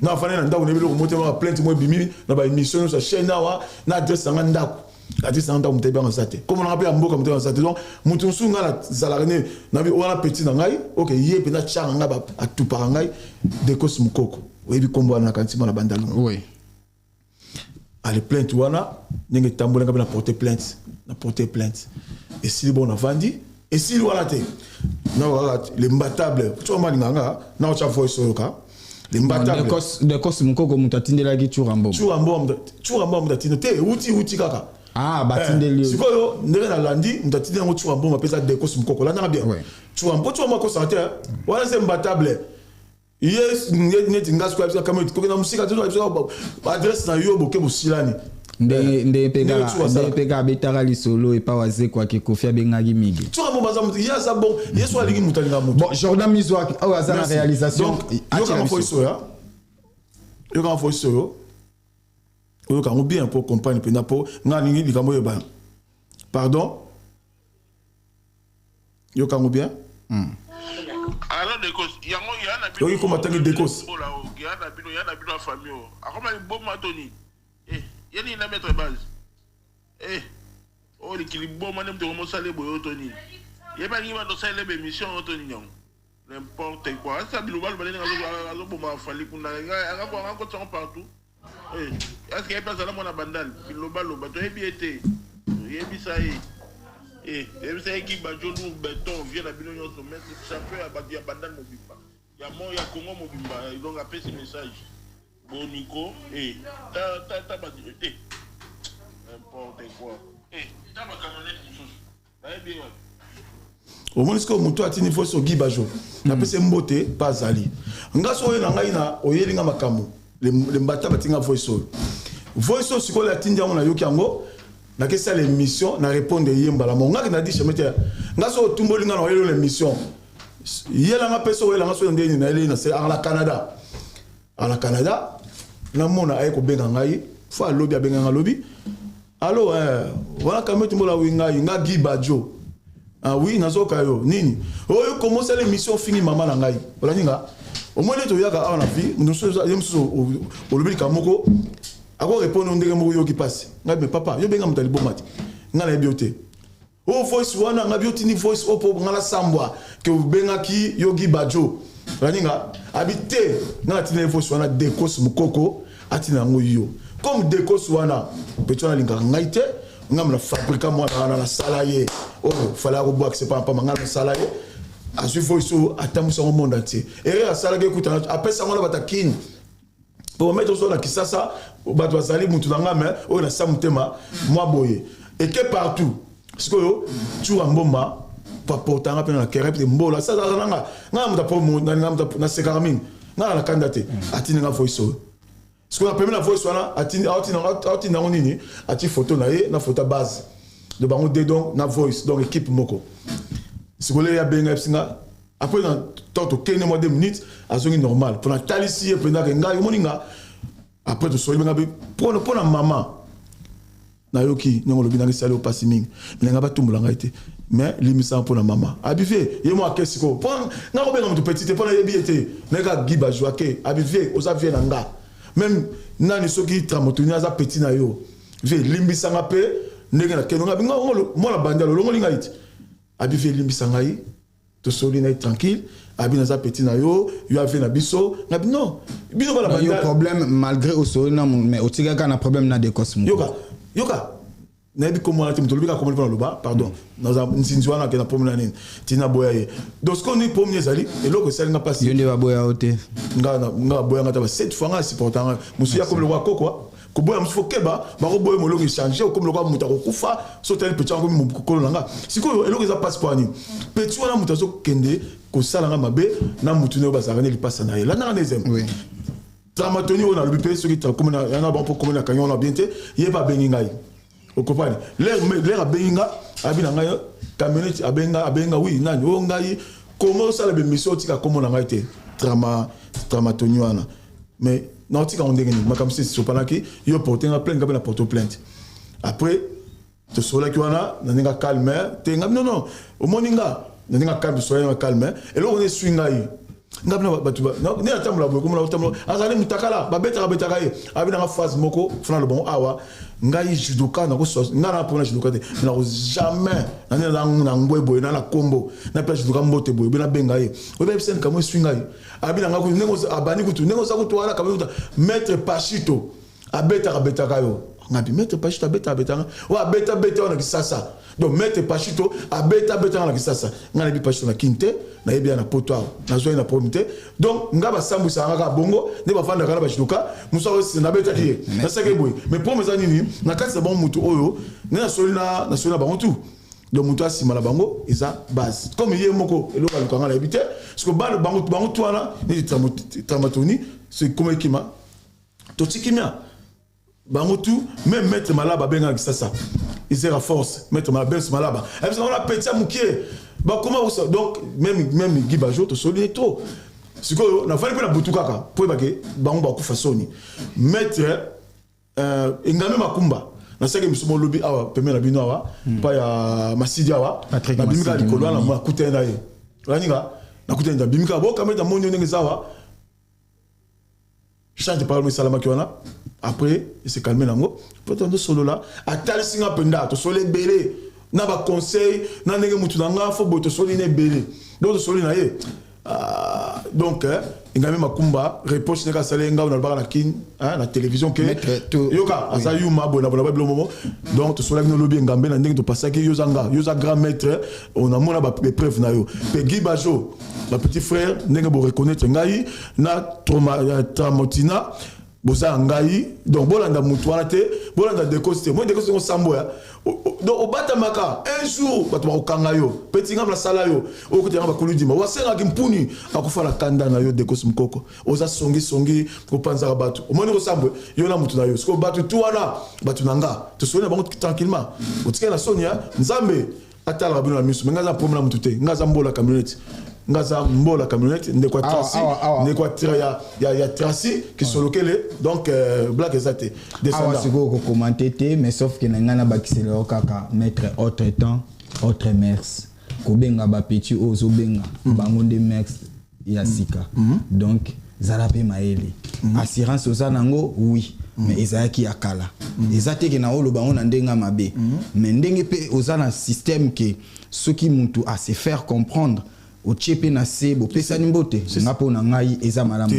Na afandi na ndako, nayebi eloko motema, plainte mo ebimi na baémission nyonso ya chaîne awa na adresse nanga ndako, adresse nanga ndako, moto ayebi yango aza te, kombo nanga mpe ya mboka, moto aza te. Donc moto mosusu ngai nazalaka ne nabi wana, petit na ngai, ok, ye mpenza tiaka ngai, atupaka ngai, Dekos Mokoko, oyebi kombo wana, nakanisi mwana Bandalungu. Ale, plainte wana ndenge etambolenga mpe na porte plainte, na porte plainte esili. Bon, navandi, esili wana te, nakaka l'imbattable toko malinga nga na otya voice oyoka l'imbattable. Dekos Mokoko moto atindelaki Tshoura Mboma? Tshoura Mboma moto atindi te, euti euti kaka. Ah, batindeli. Sikoyo ndenge nalandi, moto atindi yango Tshoura Mboma, apesa Dekos Mokoko. Landanga bien, Tshoura mpo Tshoura Mboma akosaka te wana, se imbattable ye neti nga sikoyo abisaka kama koke na mosika te, adresse na yo boke bosilani. Nde mpe kaka abetaka lisolo epa wazekwaki, Kofi abengaki Mige. Tshoura Mboma aza moto, ye aza bon, ye so alingi moto, alinga moto. Bon, Jordan Mizwaki oyo aza na réalisation. Yokanga voice oyo, yokanga voice oyo, oyoka yango bien mpo comprendre mpenza, mpo nga alingi likambo oyo ebana. Pardon, yoka yango bien. Yoki koma tangi Dekos. Ya na bino, ya na bino ya famille oyo akoma liboma to nini? Ye nini na maître base oyo likili boma nde moto komosala boye oyo to nini? Ye balingi bando osalela baémission oyo to nini yango? N'importe quoi. Asa biloba loba ndenge azoboma Fally kuna, anga kotiango partout. Est ce que ye mpe azala mwana Bandal? Biloba loba, toyebi ye te. Toyebisa ye, toyebisa ye ki bajolu beton vie na bino nyonso, maître champion ya bato ya Bandal mobimba, ya mo ya Congo mobimba. Donc apesi message boniko ta ta ta bato te, n'importe quoi. Ta bacamionnette mosusu bayebi ye wapi? Omoni sikoyo, moto atindi fo soki bajo, napesi mbote mpe azali nga so oyo na ngai na oyeli nga makambo lembata batinga voice oyo, voice oyo sikoyo atindi yango, nayoki yango, nakesala émission na répondre ye mbala moko. Ngaki na di chemin te, nga so otumboli nga na oyeli oyo émission, yelanga mpe so oyelanga so ndeni nayeli na se na Canada, na Canada namona aye kobenga ngai fo alobi, abenga nga, alobi: "Allo, wana kameti mbola wi ngai nga Guy Bajo." "Ah oui, nazoka yo nini oyo komosala émission, ofingi mama na ngai." Olandi nga, omoni ete oyaka awa na vie, ye mosusu olobi likambo moko, akorépondre ndenge moko, yoki mpasi. Ngai: "Me papa, yo benga moto aliboma te, ngai nayebi yo te. Oyo voice wana ngai bi otindi voice oyo mpo ngai nasambwa ke obengaki yo Guy Bajo." Olandi nga, abi te, ngai natindi ye voice wana, Dekos Mokoko atinda yango yo. Comme Dekos wana petit wana alingaka ngai te, ngai na fabrika mwana wana nasala ye oyo fala akobwakisa pamba, ngai nasala ye, azwi voice oyo, atambwisi yango monde entier. Erreur asalaki, ekutana, apesa yango na bato akini po maître oso na Kisasa, bato bazali mutu na ngai, me oyo nasa motema mwa boye eke partout. Sikoyo Tshoura Mboma paportanga mpe na kere mpe mbola asalaka nanga ngai moto nasekaka mingi, ngai na kanda te. Atindi nga voice oyo. Sikoyo napemi na voice wana, atinda yango nini, ati photo na ye na photo ya base de bango de, donc na voice, donc équipe moko. Sikoyo ye abenga yebisi nga après na temps tokende mwa 2 minutes, azongi normal mpo natalisi ye mpenza ke ngai omoni nga. Après tosoli benga mpe mpo na mama, nayoki ndenge olobi nanga, esali opasi mingi, me nanga batumbola ngai te, mais limbisanga mpo na mama. Abivie ye mo ake sikoyo mpo nga kobenga moto petit te, mpo nayebi ye te, nayeka Guy Bajo ake abivie oza vie na nga, même nani soki Tramotoni aza petit na yo, vie limbisanga mpe ndenge nakende nga binga mwana bandi alolongoli ngai te. Abivie limbisa ngai, tosoli na ye tranquille, abi naza petit na yo, yo ave na biso ngabi non, bino bana. Yo problème malgré osoli na mais otikaka na problème na Decos. Yoka, yoka, nayebi kombo wana te, moto olobi kaka kombo mpona loba pardon, naza nzinzi wana ake na problème na nini ntina boya ye. Donc sikoyo nini problème ezali, eloko esalinga mpasi. Yo nde baboya yo te. Nga baboyanga ta ba sept fois, nga supporta nga mosu ya komi lokwa kokwa koboya mosu, fo keba bakoboya molongo échange, okomi lokwa moto akokufa. So otali petit akomi mokolo na nga. Sikoyo eloko eza mpasi mpo ani petit wana, moto azokende kosala nga mabe na motu nayo bazalaka nde lipasa na ye, landanga na ezembe Tramatoni oyo nalobi mpe soki yana bango mpo komi na kangi wana bien te. Ye mpe abengi ngai, okopani lere abengi nga, abi na ngai camionnette, abenga abenga wi nani oyo ngai komo osala bemission, otika kombo na ngai te, Tramatoni wana. Mais naotika ngo ndenge nini? Makambo si esopanaki, yo porte nga plainte, nga mpe na porte plainte. Après tosololaki wana na ndenge calme te, nga non non, omoni nga na ndenge calme, tosololaki nga calme. Eloko nde eswi ngai, nga bino bato nde natambola boye, komona otambola azali mutakala, babetaka betaka ye, abi nanga phrase moko fana lobango awa: ngai judoka nga na mpona judoka te, nako jamais na nde naza na ngwe boye na kombo napela judoka mbote boye obe nabenga ye oyebi yebisa likambo eswi ngai. Abi nanga kutu ndenge abandi kutu ndenge oza kutu wana kambo kutu maître Pachito abetaka betaka yo. Ngabi maître Pachito abetaka betaka oyo abeta beta oyo na Kisasa. Donc maître Pachito abeta betaka na Kisasa, ngai nayebi Pachito na Kini te, nayebi ya na Poto awa, nazwaki na problème te. Donc nga basambwisaka kaka bongo nde bafandaka na bajudoka mosu nabetaki ye, nasalaki boye. Mais problème eza nini na kati na bango? Motu oyo nde nasoli na bango tu, donc moto asima na bango eza base comme ye moko eloko alukanga nayebi te. Parce bana bango bango tu wana neti Tramatoni koma ekima, totiki mia bango tu, même maître Malaba abengaka Kisasa ezera force, maître Malaba, Benz Malaba ayebisaka wana petit ya mokie bakoma. Donc même Guy Bajo tosoli ye trop. Sikoyo nafandi mpe na butu kaka mpo oyebake bango bakufa soni. Maître Engame Makumba, nasalaki miso molobi awa pembeni na bino awa mpa ya Masidi awa, nabimi kaka likolo wana, nakutani na ye, olaninga nakutani, nabimi kaka bokamba ete namoni yo ndenge eza awa. Change de parole esalamaki wana, après ese calme nango po tozosolola, atalisi nga mpenza, tosoli ebele na baconseil na ndenge mutu na nga fo boye, tosoli na ebele. Donc tosoli na ye. Ah, donc Engame Makumba reproche ndenge asali nga nalobaka na Kine na télévision ke yoka aza yuma boye na bona babilo momo. Donc tosolaki nolobi Engambe na ndenge topasaki, yo oza nga, yo oza grand maître, onamona bapreuve na yo. Mpe Guy Bajo, bapetit frère, ndenge boreconnaître ngai na Tramotina, boza ya ngai. Donc bolanda mutu wana te, bolanda Dekos te, moi Dekos ngo sambo ya. Donc obatamaka un jour bato bakokanga yo, petit ngai nasala yo okotanga bakulu dima wasengaki mpuni akufa na kanda na yo. Dekos mokoko oza songisongi kopanzaka bato, omoni kosambwe yo na mutu na yo. Sikoyo bato tu wana bato na nga tosoli na bango tranquillement, otikali na soni ya Nzambe atalaka bino na miso. Me ngai aza problème na mutu te, ngai aza mbola camionnette, nga aza mbola camionnette, ndeko ya Tracy, ndeko ya Tracy Kisolokele. Donc blague eza te. Awa sikoyo kokomante te, mais sauf ke na ngai nabakisela yo kaka maître, autre temps autre mœurs, kobenga bapetits oyo ozobenga bango nde mœurs ya sika. Donc zala mpe mayele. Assurance oza nango, oui, mais ezalaki ya kala. Eza te ke na oloba yango na ndenge ya mabe, mais ndenge mpe oza na système ke soki mutu ase faire comprendre, otie mpe na se, bopesani mbote, nga mpo na ngai eza malamu.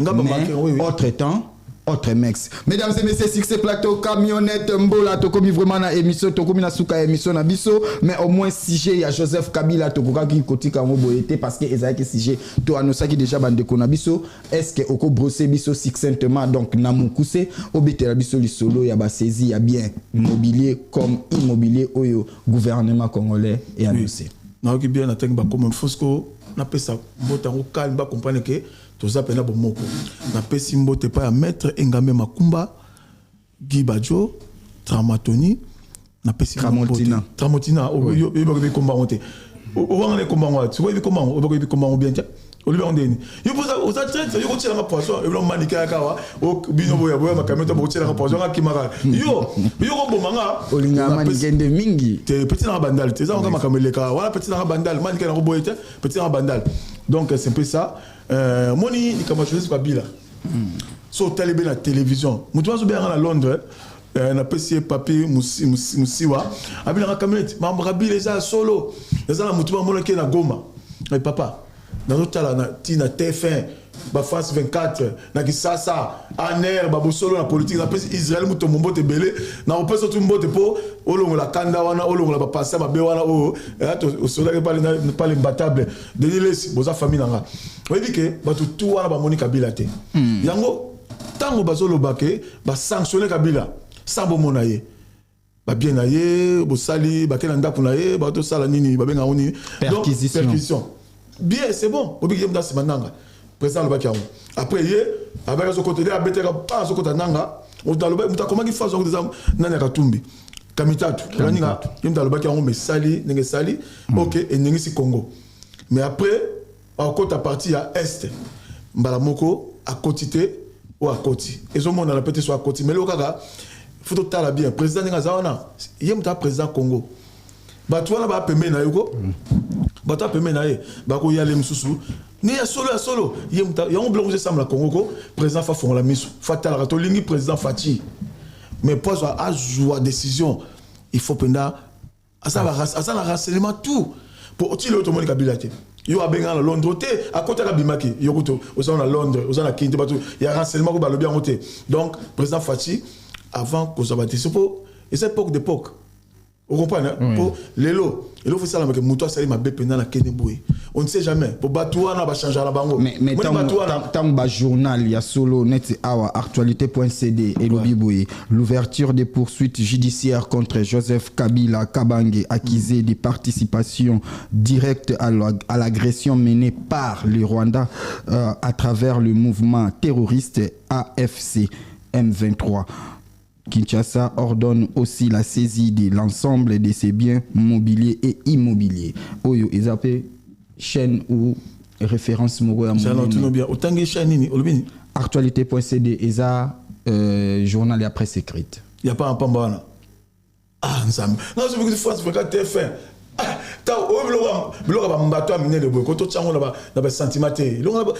Mais autre temps autre mœurs. Mesdames et messieurs, succès plateau camionnette Mbola, tokomi vraiment na émission, tokomi na suka émission na biso, mais au moins sujet ya Joseph Kabila tokokaki kotika yango boye te parce que ezalaki sujet to annosaki déjà bandeko na biso. Est-ce que oko brosser biso succinctement, donc na mokuse, obetela biso lisolo ya basaisie ya bien immobilier comme immobilier oyo gouvernement congolais est annoncé? Nayoki bien, natangi bakoma fosco, napesa mbote yango calme, bacomprendre ke toza mpena bomoko. Napesi mbote epai ya maître Engambe Makumba, Guy Bajo, Tramatoni, napesi Tramontina. Tramontina, oyebaki komba yango te. Owangana ekombango ati oyebi kombango oyebi kombango bien te. Olobi yango ndeni yo mpo oza traite, yo kotielanga poison ebilo manike yaka awa bino boya boya makamio to bokotielanga poison nga kimaka yo yo koboma nga. Olingaka manike nde mingi. Te, petit nanga bandal te, eza kaka makambo eleka wana. Petit nanga bandal, manike nango boye te, petit nanga bandal. Donc c'est un peu ça. Moni likambo ya Joseph Kabila, so otali be na télévision, moto azobenganga na Londres, napesi ye papi Musiwa, abilanga camionnette, makambo Kabila eza ya solo, eza na motu bamonaki ye na Goma. Papa, nazotala na ntina TF1, bafrance 24 na Kisasa, aner babosolo na politike. Napesi Israel Mutombo mbote ebele, na kopesa tu mbote mpo olongola kanda wana, olongola bapasa mabe wana oyo osolaki pale imbattable Denis Lesi. Boza famille na nga, oyebi ke bato tu wana bamoni Kabila te. Yango ntango bazoloba ke basanctionne Kabila sans bomona ye, babien na ye, bosali bake na ndako na ye, batosala nini, babenga yango nini? Perquisition. Perquisition, bien, c'est bon. Obiki ye mutu asima nanga président alobaki yango. Après ye abaki azokota nde abetaka pa azokota nanga moto akomaki phase yango eza nani ya Katumbi Kamitatu baninga ye mutu alobaki yango. Mais esali ndenge esali, ok, eningisi Congo. Mais après akota partie ya Est mbala moko akoti te, oyo akoti ezomonana pe te so akoti. Mais eloko kaka faut totala bien, président ndenge aza wana, ye moto aza président Congo, bato wana baa pembeni na ye ko, bato ya pembeni na ye bakoyala mosusu ni ya solo ya solo. Ye moto yango biloko esamela Congo ko, président fa fongola miso, fa talaka. Tolingi président Fatshi, mais po azwa azwa décision, il faut mpenza aza na renseignement tout po otili oyo tomoni Kabila te. Yo abengaka na Londres te, akotaka abimaki. Yo kutu oza na Londres, oza na Kini te, bato ya renseignement ko balobi yango te. Donc président Fatshi, avant kozwa badécision, mpo eza époque d'époque, ocomprendre, mpo lelo eloko esalamaka, moto asali mabe mpenza na kende boye, on ne sait jamais, po bato wana bachangeaka na bango. Mais ntango bajournal ya solo neti awa actualité.cd elobi boye: l'ouverture des poursuites judiciaires contre Joseph Kabila Kabange, accusé de participation directe à l'agression menée par le Rwanda à travers le mouvement terroriste AFC M23. Kinshasa ordonne aussi la saisie de l'ensemble de ses biens mobiliers et immobiliers. Oyo eza pe chaîne ou référence moko ya monene. Bien, otangi chaîne nini, olobi nini? Actualité.cd eza journal ya presse écrite. Ya pas pamba wana. Ah nzambe, nazobi France 24, TF1, oyo biloko ya bambato ya minene boye, ko totya yango na basentiment te. Eloko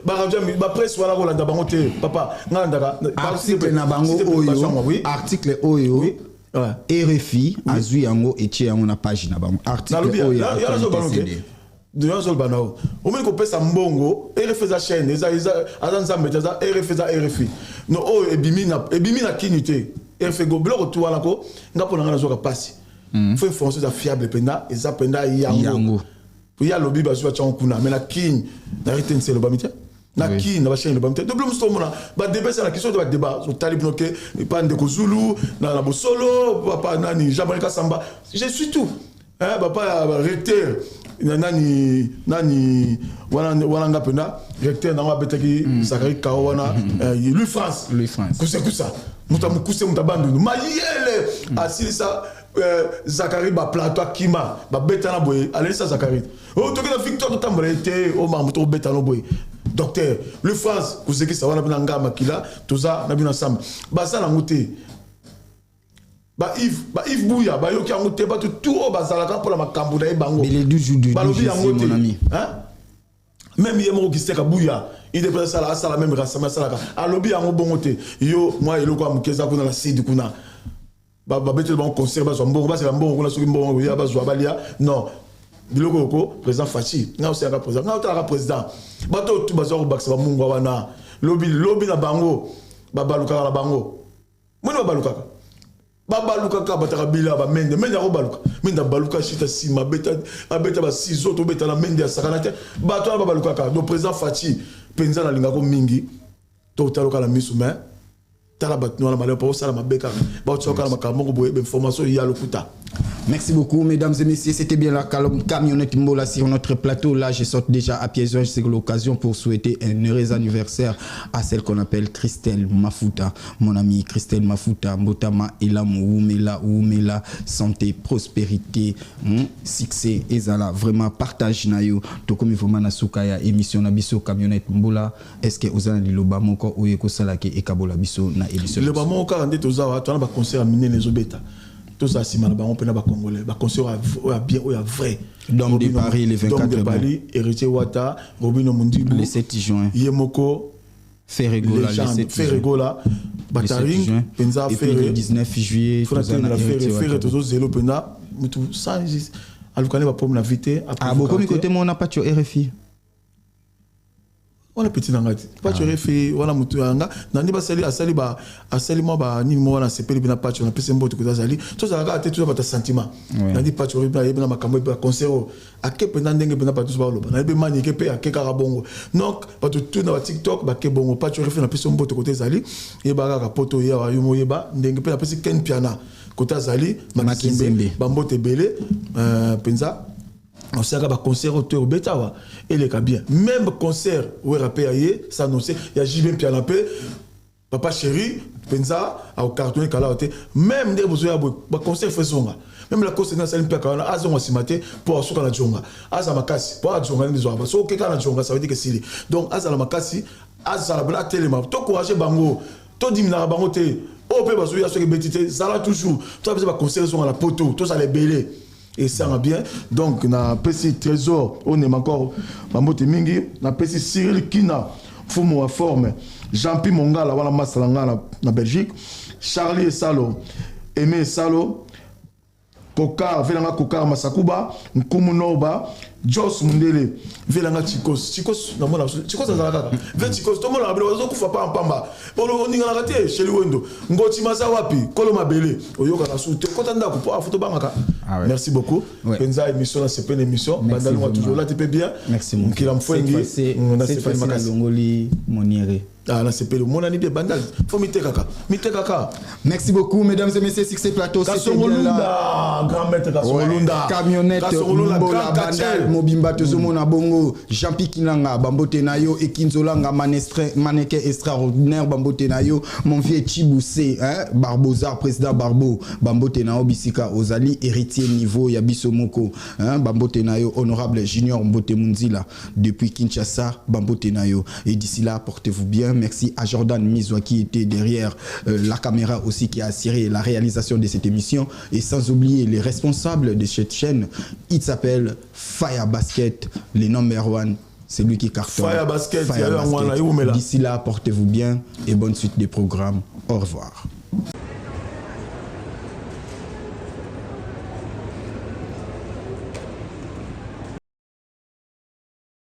baradio, bapresse wana, kolanda bango te papa, nga landaka article na bango oyo, article oyo RFI azwi yango, etie yango na page na bango, article oyo. Azoloba na o omoni kopesa mbongo. RFI eza chaîne, aza nzambe te, aza RFI, eza RFI no oyo ebimi na Kini te. RFI go biloko tu wana ko nga mpo na nga nazwaka mpasi. Faut information eza fiable mpenza, eza mpenza yango ye alobi, bazwi batyango kuna. Mais na Kini, na RTNC elobami te, na Kini na bachaîne elobami te. Donc bilo mosusu tomona badébat eza na question te, badébat otali bino ke pa ndeko Zulu na bosolo, papa nani, Jean-Marie Kasamba, je suis tout, papa ya recteur nani nani wana wana, nga mpenza recteur nango abetaki Zakari Kao wana, Louis France. Louis France. Kusekusa, moto ya mokuse, moto ya Bandundu, mayele asilisa Zakari baplateau, akima babetana boye, alelisa Zakari oyo toki na victoire, totambola ye te, o makambo tokobetana boye. Docteur Louis France kozekisa wana mpena nga makila toza na bino ensemble, baza nango te. Ba Yves, ba Yves Buya bayoki yango te, bato tu oyo bazalaka mpona makambo na ye bango balobi yango te. Même ye moko Kiseka Buya, idps asala asala même rassemblement asalaka, alobi yango bongo te. Yo mwa eloko ya moke eza kuna na sidi kuna, babeteli bango concert, bazwa mbongo, basela mbongo kuna, soki mbongo ya bazwa balia. Non, biloko yoko président Fatshi, nga oselaka président, nga otalaka président, bato oyo tu bazwa kobakisa bamungwa wana, lobi lobi na bango babalukaka na bango, moni babalukaka, babalukaka bataka bila bamende mende akobaluka, mende abaluka shita nsima abeta basizo, tobeta na mende asakana te, bato wana babalukaka. Donc président Fatshi mpenza nalingako mingi, totaloka na miso, mais tala bato wana malamu mpo osala mabe kaka, baotiaka na makambo moko boye, bainformation ya lokuta. Merci beaucoup, mesdames et messieurs. C'était bien la camionnette Mbola sur notre plateau. Là, je saute déjà à pieds joints. C'est l'occasion pour souhaiter un heureux anniversaire à celle qu'on appelle Christelle Mafuta. Mon amie Christelle Mafuta, Mbotama, Elamu, Oumela, Oumela, santé, prospérité, succès, ezala. Vraiment, partage na yo. Tokomi vraiment na suka ya émission na biso camionnette Mbola. Est-ce que oza na liloba moko oyo ekosalaki ekabola biso na émission? Liloba moko kaka nde toza wa, toza na baconcert ya minene ezobeta, tozala nsima na bango mpe na bacongolais, baconcert oyo ya bien, oyo ya vrai. Dôme de Paris le 24 Dôme de Paris, Héritier Wata, Robino Mundibu. Le 7 juin. Ye moko. Ferre Gola le 7 Ferre Gola bataring mpenza. Ferre le 19 juillet. Ferre, Ferre, tozozelo mpenza mutu sans alukani baproblème na vie te. Ah, bokomi kote mona Pacho RFI. Wana petit na ngai te, Pacho RFI wana motu ya nga na nde basali, asali ba asali mwa banini mo wana, asepeli mpe na Pacho, napesi mbote kote azali. Tozala kaka te, toza bato ya sentiment. Nandi Pacho mpe ayebi na makambo ya concert oyo ake mpenza, ndenge mpenza bato nyonso baloba, nayebi manike mpe ake kaka bongo. Donc bato tu na batiktok bake bongo. Pacho RFI, napesi mbote kote ezali, yeba kaka poto oyewa yo moyeba ndenge. Mpe napesi Ken Piana kote azali, Makizembe, bambote ebele mpenza. Osalaka baconcert oyo to obeta awa eleka bien, même concert Wera mpe ya ye s'annonce, ya JB Mpiana mpe papa chéri mpenza akocartonne kala awa te. Même ndenge bozoya boye, baconcert fo ezonga. Même la course asali mpiaka wana, azonga nsima te mpo asuka na jonga, aza makasi mpo ajonga nde ezwaka. Soki okeka na jonga, ça veut dire que esili. Donc azala makasi, azala mpena, atelema, tocourage bango, todiminaka bango te. Oyo mpe bazoya, soki ebeti te, zala toujours. Toza baconcert ezonga na poto, tozala ebele, esanga bien. Donc napesi Trésor Onema encore bambote mingi, napesi Cyril Kina, mfumu wa forme, Jean-Pi Mongala wana masala nga na Belgique, Charlie Esalo, Aimé Esalo, Kokar velanga, Kokar Masakuba, Nkumu Norba, Jos Mundele velanga, Chikos, Chikos namona, Chikos azala kaka ve Chikos, tomonaka bino bazokufa pa mpamba, oninganaka te. Sheli Wendo Ngoti maza wapi, kolo mabele oyokaka su te, kota ndako po afu tobangaka. Merci beaucoup mpenza, émission na sepene, émission bandalunga toujours olati mpe bien. Nkila Mfwengi. Nasepeli makasi. Longoli moniere. Ah, nasepeli, omonani bien. Bandal fo mitekaka, mitekaka. Merci beaucoup, mesdames et messieurs. Succès Plateau. Kasongolunda, grand maître Kasongolunda. Camionnette Mbola, Bandal mobimba tozomona bongo. Jean-Pi Kinanga, bambote na yo, Ekinzolanga mannequin extraordinaire, bambote na yo. Mon vieux Chiboussé, hein, Barbozar, président Barbo, bambote na yo bisika ozali, héritier niveau ya biso moko, hein, bambote na yo. Honorable Junior Mbote Munzila depuis Kinshasa, bambote na yo. Et d'ici là, portez-vous bien. Merci à Jordan Mizoa qui était derrière la caméra aussi, qui a assuré la réalisation de cette émission. Et sans oublier les responsables de cette chaîne, il s'appelle Fire Basket, le number one, c'est lui qui cartonne. Fire Basket. Fire Basket. D'ici là, portez-vous bien et bonne suite des programmes. Au revoir.